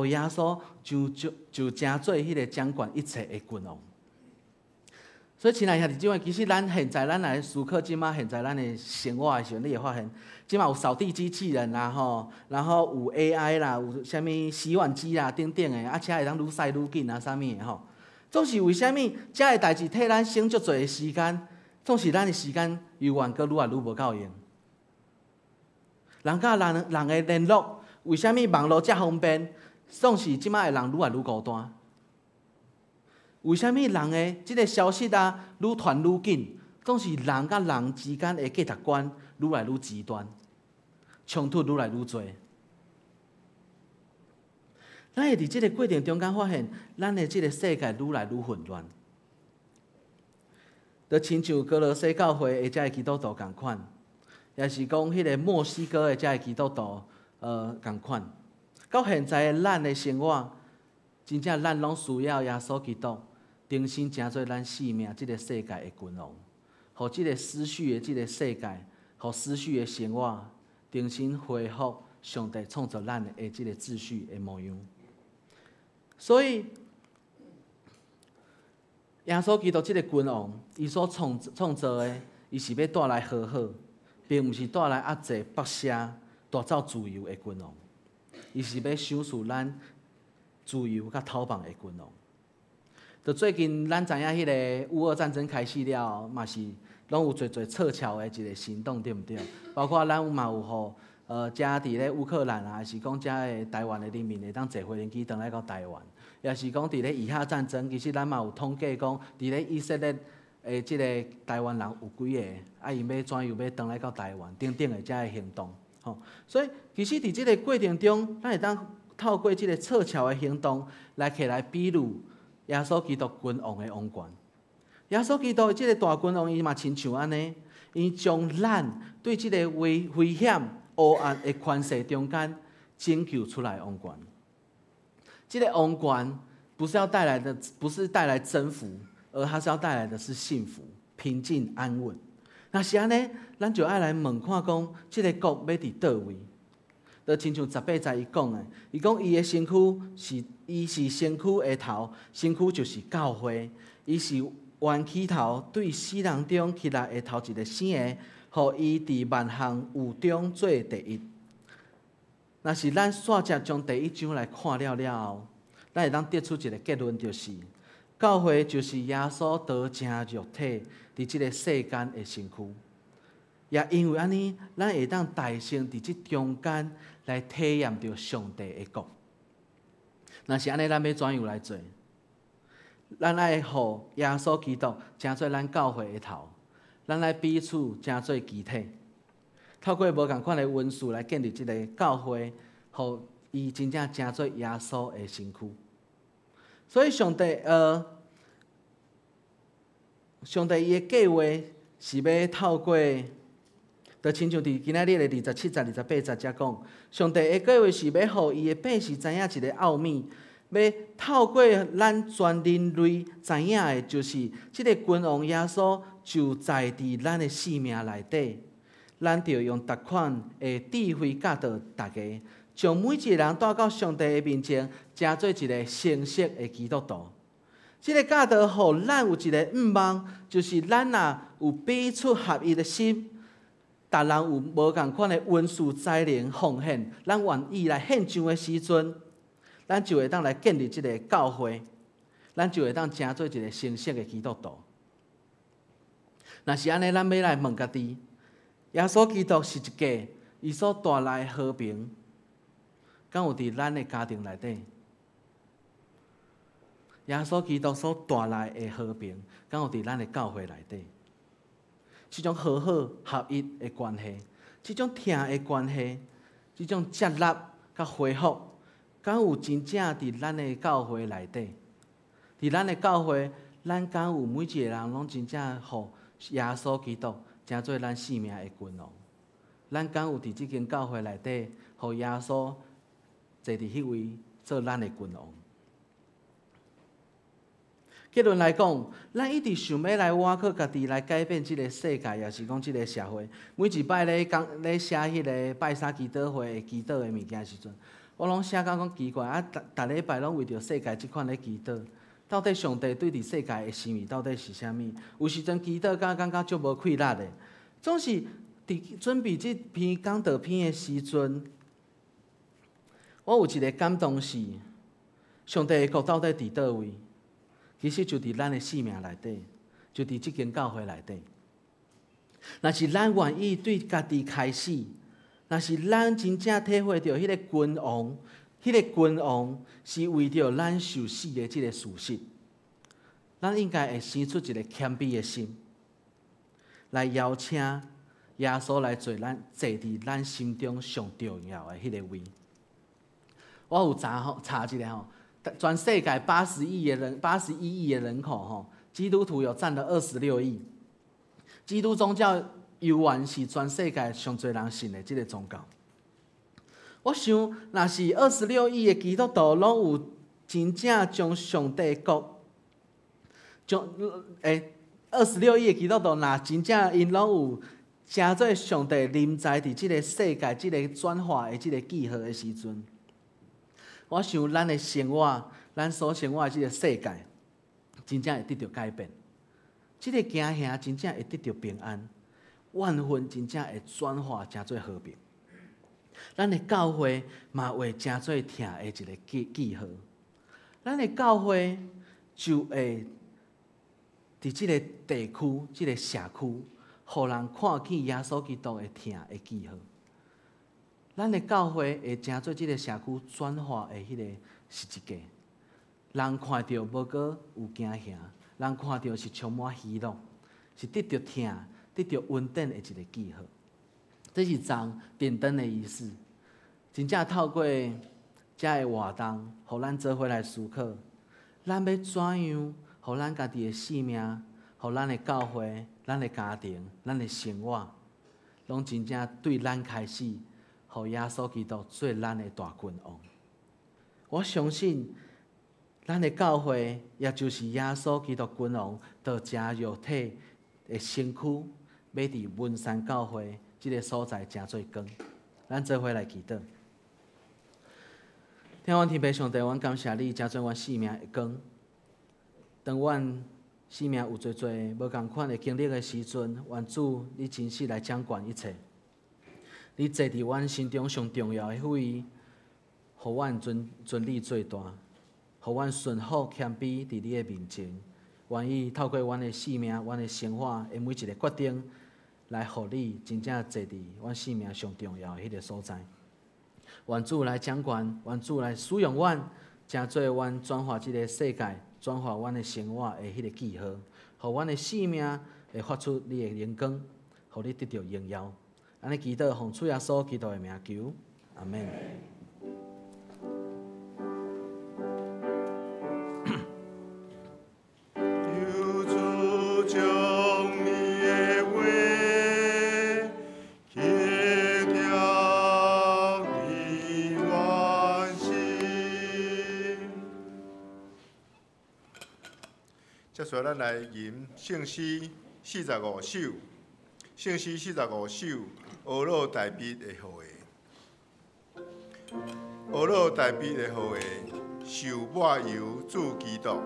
予耶穌就成做彼个掌管一切的君王？所以，親愛兄弟姊妹，其實咱現在咱來思考這馬現在咱的生活的時陣，你會發現，這馬有掃地機器人啦，吼，然後有 AI 啦，有啥物洗碗機啦等等的，啊，車會當愈駛愈緊啊，啥物的吼。總是為啥物這个代誌替咱省足濟的時間，總是咱的時間猶原閣愈來愈無夠用。人佮人人的聯絡，為啥物網路遮方便，總是這馬的人愈來愈孤單？為啥物人的這个消息啊，愈傳愈緊，總是人佮人之間的價值觀愈來愈極端，衝突愈來愈濟。咱會佇這个過程中間發現，咱的這个世界愈來愈混亂，就親像歌羅西教會的這个基督徒仝款，抑是講彼个墨西哥的這个基督徒仝款，到現在的咱的生活，真正咱攏需要耶穌基督重新成做咱生命這个世界的君王，予這个失序的這个世界，予失序的生活，重新恢復上帝創造咱的這个秩序的模樣。所以，耶穌基督這个君王，伊所創造的，伊是欲帶來和好，並毋是帶來壓制、剝削、奪走自由的君王。伊是欲賞賜咱自由佮透放的君王。就最近咱知影，彼个烏俄戰爭開始了後，嘛是攏有濟濟撤僑的一个行動，對毋對？包括咱嘛有予遮佇咧烏克蘭啊，抑是講遮的台灣的人民會當坐飛機轉來到台灣，抑是講佇咧以哈戰爭，其實咱嘛有統計講，佇咧以色列的這个台灣人有幾个，啊，𪜶欲怎樣欲轉來到台灣等等的遮个行動，吼。所以其實佇這个過程中，咱會當透過這个撤僑的行動來摕來比喻耶穌基督君王的王權。耶穌基督這个大君王，伊嘛親像按呢，伊將咱對這个危險、黑暗的權勢中間拯救出來王權。這个王權不是要帶來的，不是帶來征服，而它是要帶來的是幸福、平靜、安穩。若是按呢，咱就愛來問看講，這个國欲佇佗位？就親像18節伊講的，伊講伊的身軀是，伊是身軀的頭，身軀就是教會，伊是原起頭對死人中起來的頭一个生的，予伊佇萬項有中做第一。若是咱煞只將第一章來看了了後，咱會當得出一个結論，就是教會就是耶穌道成肉體佇這个世間的身軀。也因為按呢，咱會當大聲佇這中間來體驗著上帝的國。若是按呢，咱欲怎樣來做？咱愛予耶穌基督成做咱教會的頭，咱愛彼此成做肢體，透過無仝款的恩賜來建立這个教會，予伊真正成做耶穌的身軀。所以上帝伊的計畫是欲透過就親像佇今仔日的27節、28節遮講，上帝的計劃是欲予伊的百姓知影一个奧秘，欲透過咱全人類知影的，就是這个君王耶穌就在佇咱的生命內底。咱著用逐款的智慧教導大家，將每一个人帶到上帝的面前，成做一个成熟的基督徒。這个教導予咱有一个向望，就是咱若有彼此合一的心，逐人有無仝款的恩賜才能奉獻，咱願意來獻上的時陣，咱就會當來建立這个教會，咱就會當成做一个成熟的基督徒。若是按呢，咱欲來問家己：耶穌基督十字架，伊所帶來的和平，敢有佇咱的家庭內底？耶穌基督所帶來的和平，敢有佇咱的教會內底？這種和好合一的關係，這種疼的關係，這種接納佮恢復，敢有真正佇咱的教會內底？佇咱的教會，咱敢有每一个人攏真正予耶穌基督成做咱生命的君王？咱敢有佇這間教會內底，予耶穌坐佇彼位做咱的君王？結論來講，咱一直想欲來倚靠家己來改變這个世界，抑是講這个社會。每一擺咧講咧寫彼个拜三祈禱會的祈禱的物件時陣，我攏寫甲講奇怪啊！逐逐禮拜攏為著世界這款咧祈禱，到底上帝對佇世界的心意到底是啥物？有時陣祈禱甲感覺足無氣力的，總是佇準備這篇講道篇的時陣，我有一个感動是，上帝的國到底佇佗位？其實就佇咱的生命內底，就佇這間教會內底。若是咱願意對家己開始，若是咱真正體會著彼个君王，彼个君王是為著咱受死的這个事實，咱應該會生出一个謙卑的心，來邀請耶穌來坐咱坐佇咱心中上重要的彼个位。我有查吼，查一下吼。全世界80億的人，81億的人口吼，基督徒有佔了26億。基督宗教猶原是全世界上濟人信的這个宗教。我想，若是26億的基督徒攏有真正將上帝國，將26億的基督徒若真正𪜶攏有成做上帝臨在佇這个世界、這个轉化的這个記號的時陣，我想，咱的生活，咱所生活的這个世界，真正會得著改變。這个驚嚇真正會得著平安，怨恨真正會轉化成做和平。咱的教會嘛會成做疼的一个記號。咱的教會就會佇這个地區、這个社區，予人看見耶穌基督的疼的記號。咱的教會會成做這个社區轉化的彼个十字架，人看著無閣有驚嚇，人看著是充滿喜樂，是得著疼、得著恩典的一个記號。這是佇點燈的儀式，真正透過這个活動，予咱做伙來思考，咱欲怎樣，予咱家己的生命，予咱的教會、咱的家庭、咱的生活，攏真正對咱開始。予耶穌基督做咱的大君王。我相信，咱的教會，也就是耶穌基督君王，道成肉體的身軀，欲佇文山教會這个所在成做光。咱做伙來祈禱。天阮天父上帝，阮感謝你，成做阮生命的光。當阮生命有濟濟無仝款的經歷的時陣，願主你親自來掌管一切。你坐佇阮心中上重要的位，予阮尊尊你最大，予阮順服謙卑佇你的面前，願意透過阮的生命、阮的生活的每一个決定，來予你真正坐佇阮生命上重要的彼个所在。願主來掌權，願主來使用阮，成做阮轉化這个世界、轉化阮的生活的彼个記號，予阮的生命會發出你的榮光，予你得著榮耀。按呢祈禱，奉主耶穌基督的名求，阿們。
求主將你的話，啟接下來咱來吟聖詩四十五首，聖詩四十五首，呵咾大衛的後裔，呵咾大衛的後裔，受抹油主基督，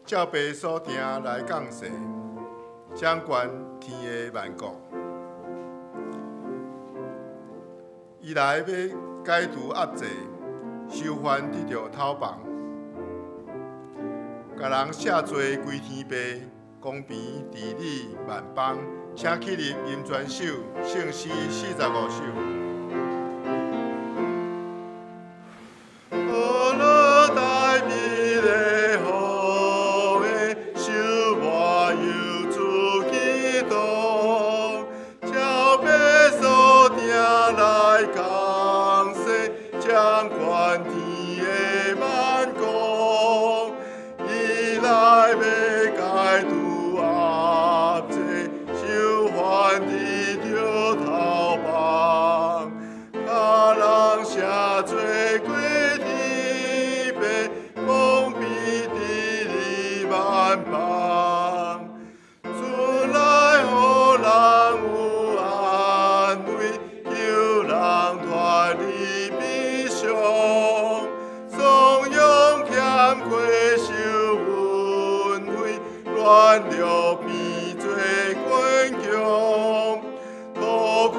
照父所定來降世，掌權天的萬國。伊來欲解除壓制，收還得著偷放，共人赦罪歸天父，公平治理萬邦。請起立吟全首聖詩四十五首。呵咾大衛的後裔，受抹油主基督，照父所定來降世，掌權天的萬國。伊來欲解除壓制，收還得著偷放，共人赦罪歸天父，公平治理萬邦。主來予人有安慰，救人脫離悲傷，頌揚謙虧受恩惠，軟弱變做堅強，討氣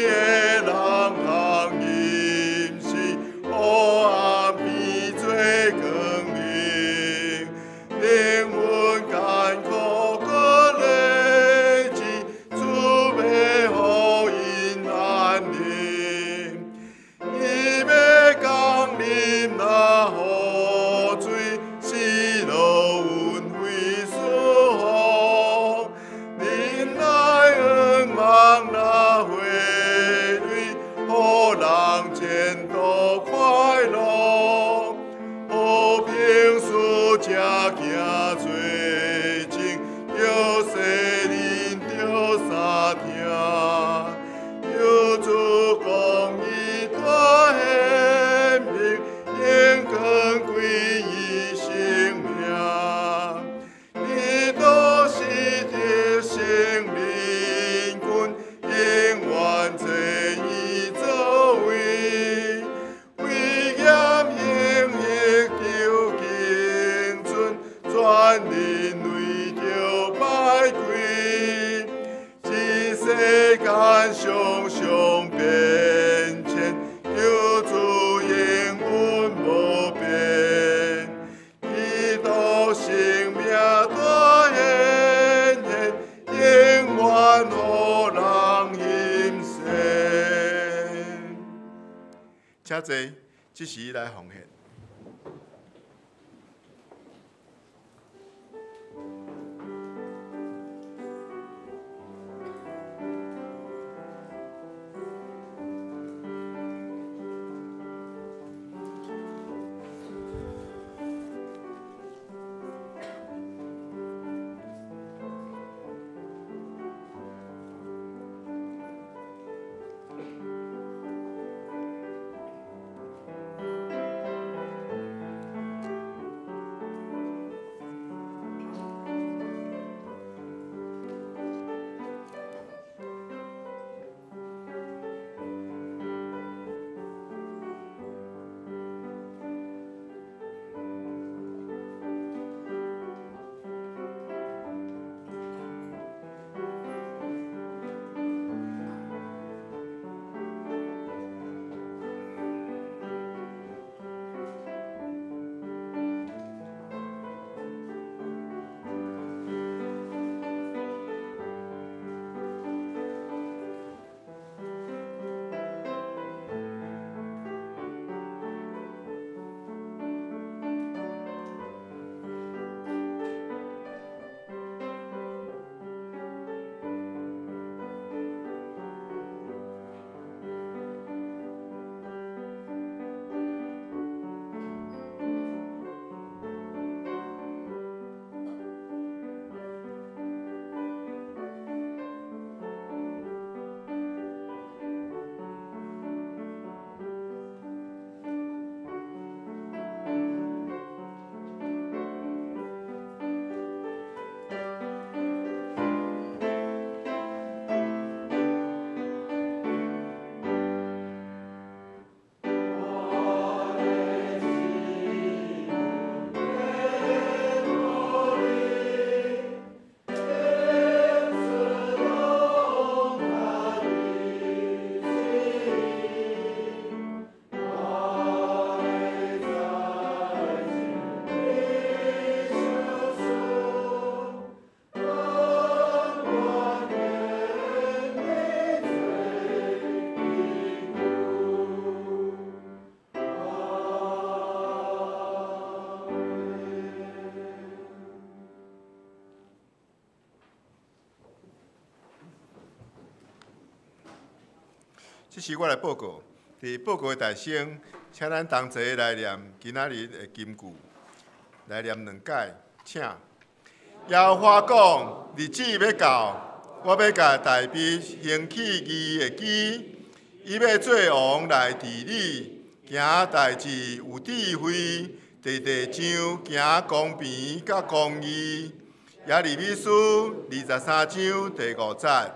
的人通飲食，黑暗變做光明，靈魂艱苦閣累志，主欲予𪜶安寧。伊欲降臨若雨水，賜落恩惠賜福，忍耐愚妄若血淚，予人前途快樂。和平使者行做證，叫世人著三聽。求主公義大顯明，榮光歸伊聖名。基督是得勝靈君，永遠濟伊作為，威嚴榮耀著敬尊，全人類著拜跪。這世間常常變遷，求主應允無變。基督聖名大顯現，永遠予人欣賞。請坐，這時來奉獻。這時我來報告，佇報告的大先，請咱同齊來念今仔日的金句，來念兩擺，請。耶和華講：日子欲到，我欲共大衛興起義的基，伊欲做王來治理，行代誌有智慧，佇地上行公平佮公義。耶利米書23章第5節。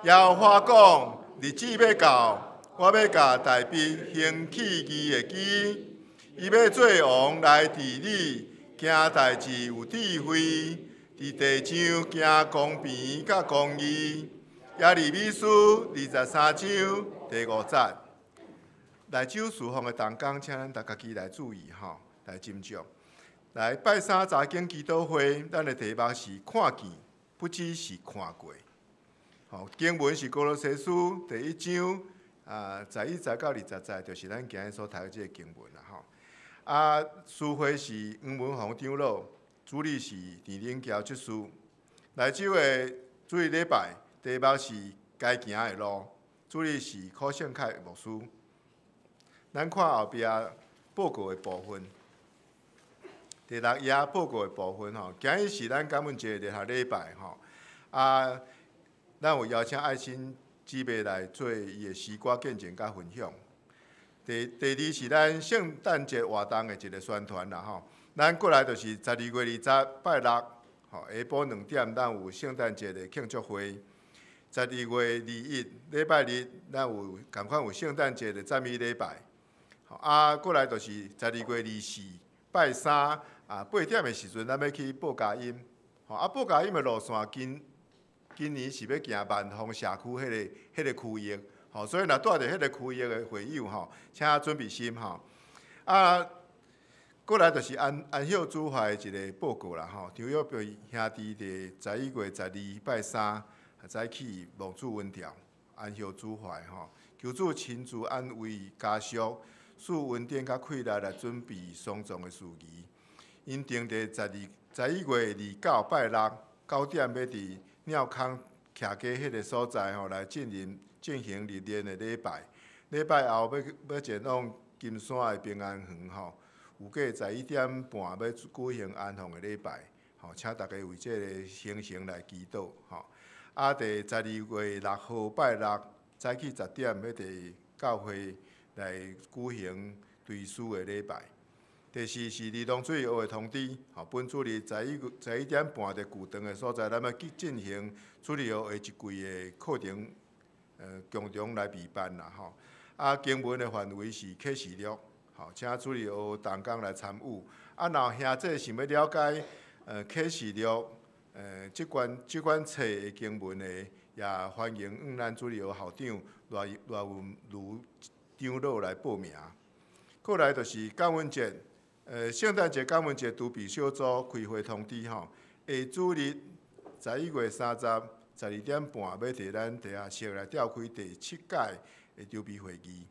耶和華講：日子欲到，我欲共大衛興起義的基，伊欲做王來治理，行代誌有智慧，佇地上行公平佮公義。耶利米書23章第5節。內酒事奉的同工，請咱逐家己來注意吼，來斟酌。來拜三查經祈禱會，咱的題目是看見，不只是看過。吼，經文是歌羅西書第一章11節到20節，就是咱今日所讀的這个經文啦吼。啊，司會是黃文宏長老，主理是田靈橋執事。內周的主日禮拜，題目是該行的路，主理是柯勝凱牧師。咱看後壁報告的部分。第六頁報告的部分吼，今日是咱感恩節聯合禮拜吼，啊，咱有邀請愛心姊妹來做伊的詩歌見證佮分享。第二是咱聖誕節活動的一個宣傳啦吼，咱過來就是12月20拜六，吼，下晡2點，咱有聖誕節的慶祝會。12月21禮拜日，咱有仝款有聖誕節的讚美禮拜。啊，過來就是12月24拜三。啊，8點的時陣，咱欲去報佳音。吼，啊，報佳音的路線，今年是欲行萬豐社區彼個區域。吼，所以若蹛佇彼個區域的會友吼，請準備心吼。啊，過來就是安息主懷的一個報告啦吼。張玉培兄弟佇11月12拜三早起望主恩調，安息主懷吼，求主親自安慰家屬，賜恩典佮氣力來準備喪葬的事宜。𪜶定佇11月29拜六9點，欲佇鳥空徛家彼个所在吼來進行日練的禮拜。禮拜後欲前往金山的平安園吼，預計11點半欲舉行安放的禮拜。吼，請大家為這个行程來祈禱吼。啊，佇12月6號拜六早起10點，欲佇教會來舉行追思的禮拜。第四是兒童主日學的通知，吼，本主日11點半佇舊堂的所在，咱欲去進行主日學下一季的課程，共同來備辦啦，吼。啊，經文的範圍是啟示錄，吼，請主日學同工來參與。啊，若有兄弟想欲了解，啟示錄，這款冊的經文的，也歡迎向咱主日學校長賴文如長老來報名。過來就是感恩節。聖誕節、感恩節籌備小組開會通知吼，下主日11月30 12點半，欲佇咱地下室來召開第七屆的籌備會議。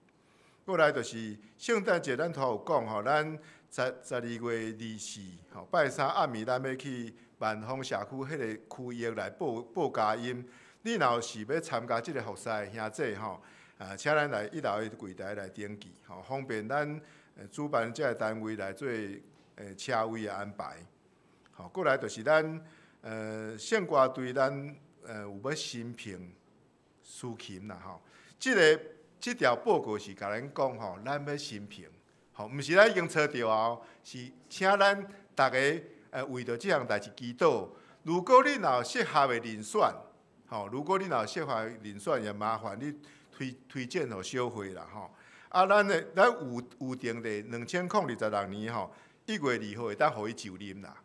過來就是聖誕節，咱頭有講吼，咱12月24吼拜三暗暝，咱欲去萬豐社區彼个區域來報佳音。你若是欲參加這个服事的兄弟吼，啊，請咱來一樓的櫃台來登記吼，方便咱主辦這个單位來做車位的安排。吼，過來就是咱聖歌隊，咱有欲新聘司琴啦吼。這條報告是共咱講吼，咱欲新聘，吼，毋是咱已經揣著啊，是請咱逐家為著這項代誌祈禱。如果你若有適合的人選，吼，如果你若有適合的人選，也麻煩你推薦予小會啦吼。啊，咱有定佇2026年吼，1月2號會當予伊就任啦。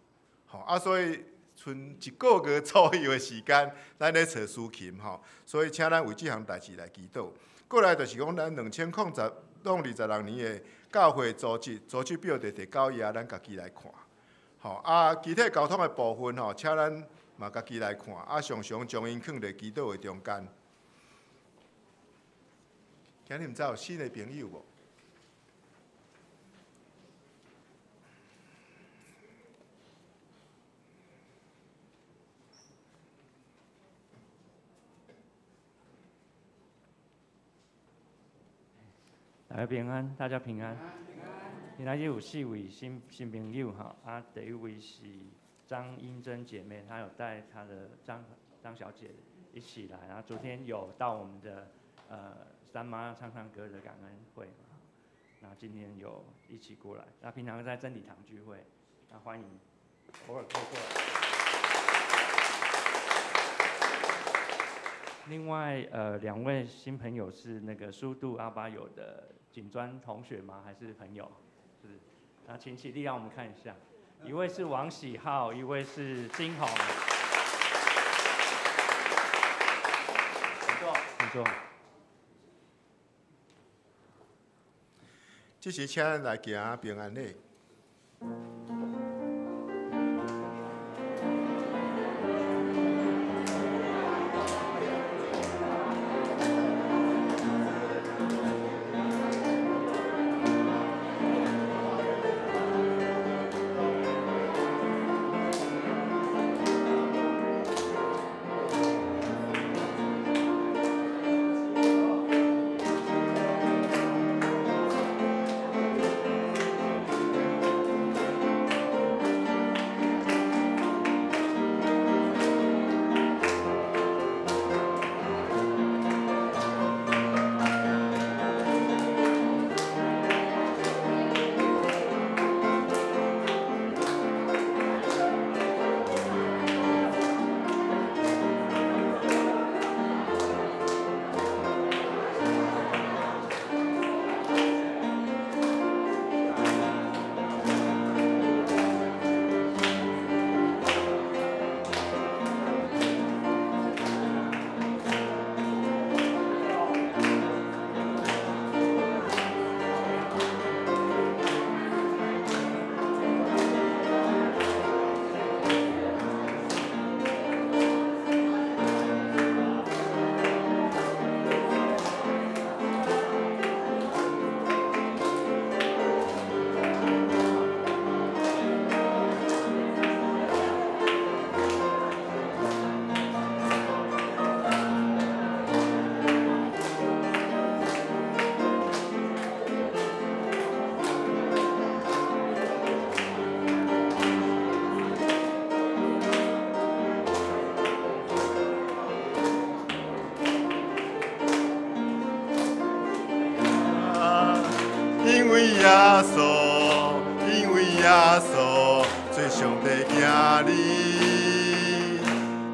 吼，啊，所以賰一個月左右的時間，咱咧揣司琴吼，所以請咱為這項代誌來祈禱。過來就是講，咱2026年的教會組織表佇第九頁，咱家己來看。吼，啊，其他交通的部分吼，請咱嘛家己來看。啊，常常將𪜶囥佇祈禱的中間。今日毋知有新的朋友無？
大家平安，大家平安。今仔日有四位新新朋友哈，啊，第一位是张英珍姐妹，她有带她的张张小姐一起来，然后昨天有到我们的三妈唱唱歌的感恩会嘛，那今天有一起过来，那平常在真理堂聚会，那欢迎偶尔可以过来。另外两位新朋友是那个苏杜阿巴友的警专同学吗？还是朋友？是，那请起立让我们看一下，一位是王喜浩，一位是金红。请坐，请坐。
这时，请咱来行平安礼。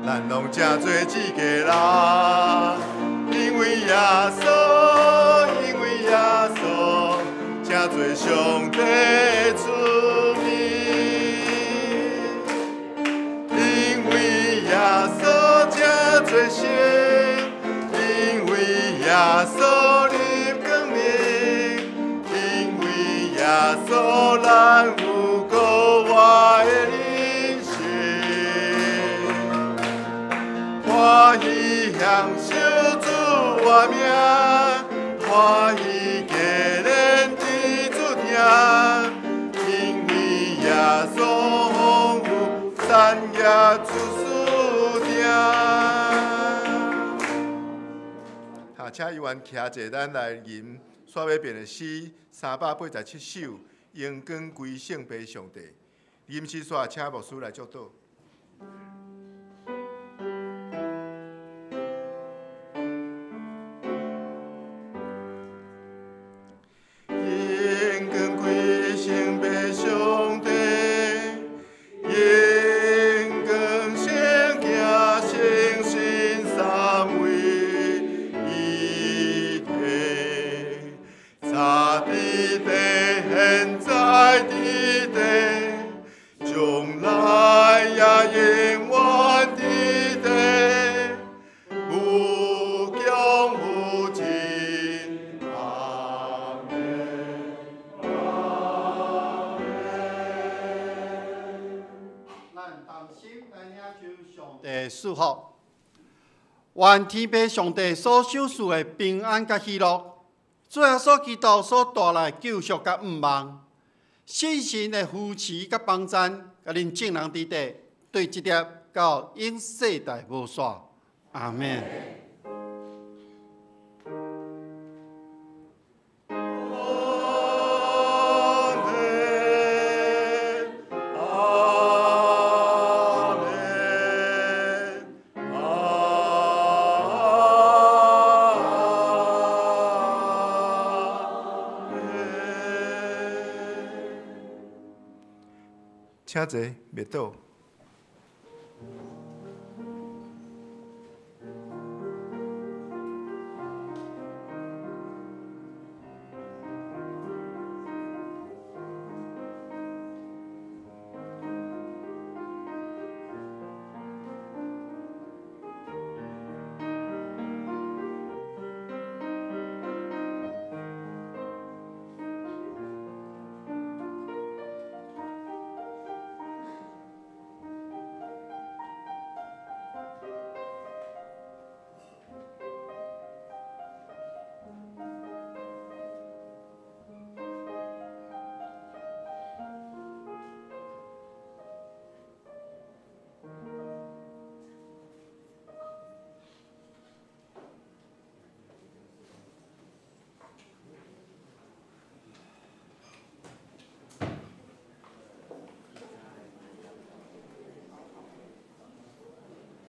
咱拢这做一个人，因为耶稣，因为耶稣，这做上帝的子民。因为耶稣这做圣，因为耶稣入光明，因为耶稣咱有阁活的人生。欢喜享受主活命，欢喜家人伫主听，因为耶稣丰富产业出事听。好，请议员徛者，咱来吟煞尾遍的诗387首，荣光归圣父上帝。吟诗煞，请牧师来祝祷。
愿天父上帝所赏赐的平安佮喜乐，主耶稣基督所带来的救赎佮盼望，圣神的扶持佮帮赞，佮恁众人伫底，对这粒到永世代无煞。阿们。
我請坐，袂倒。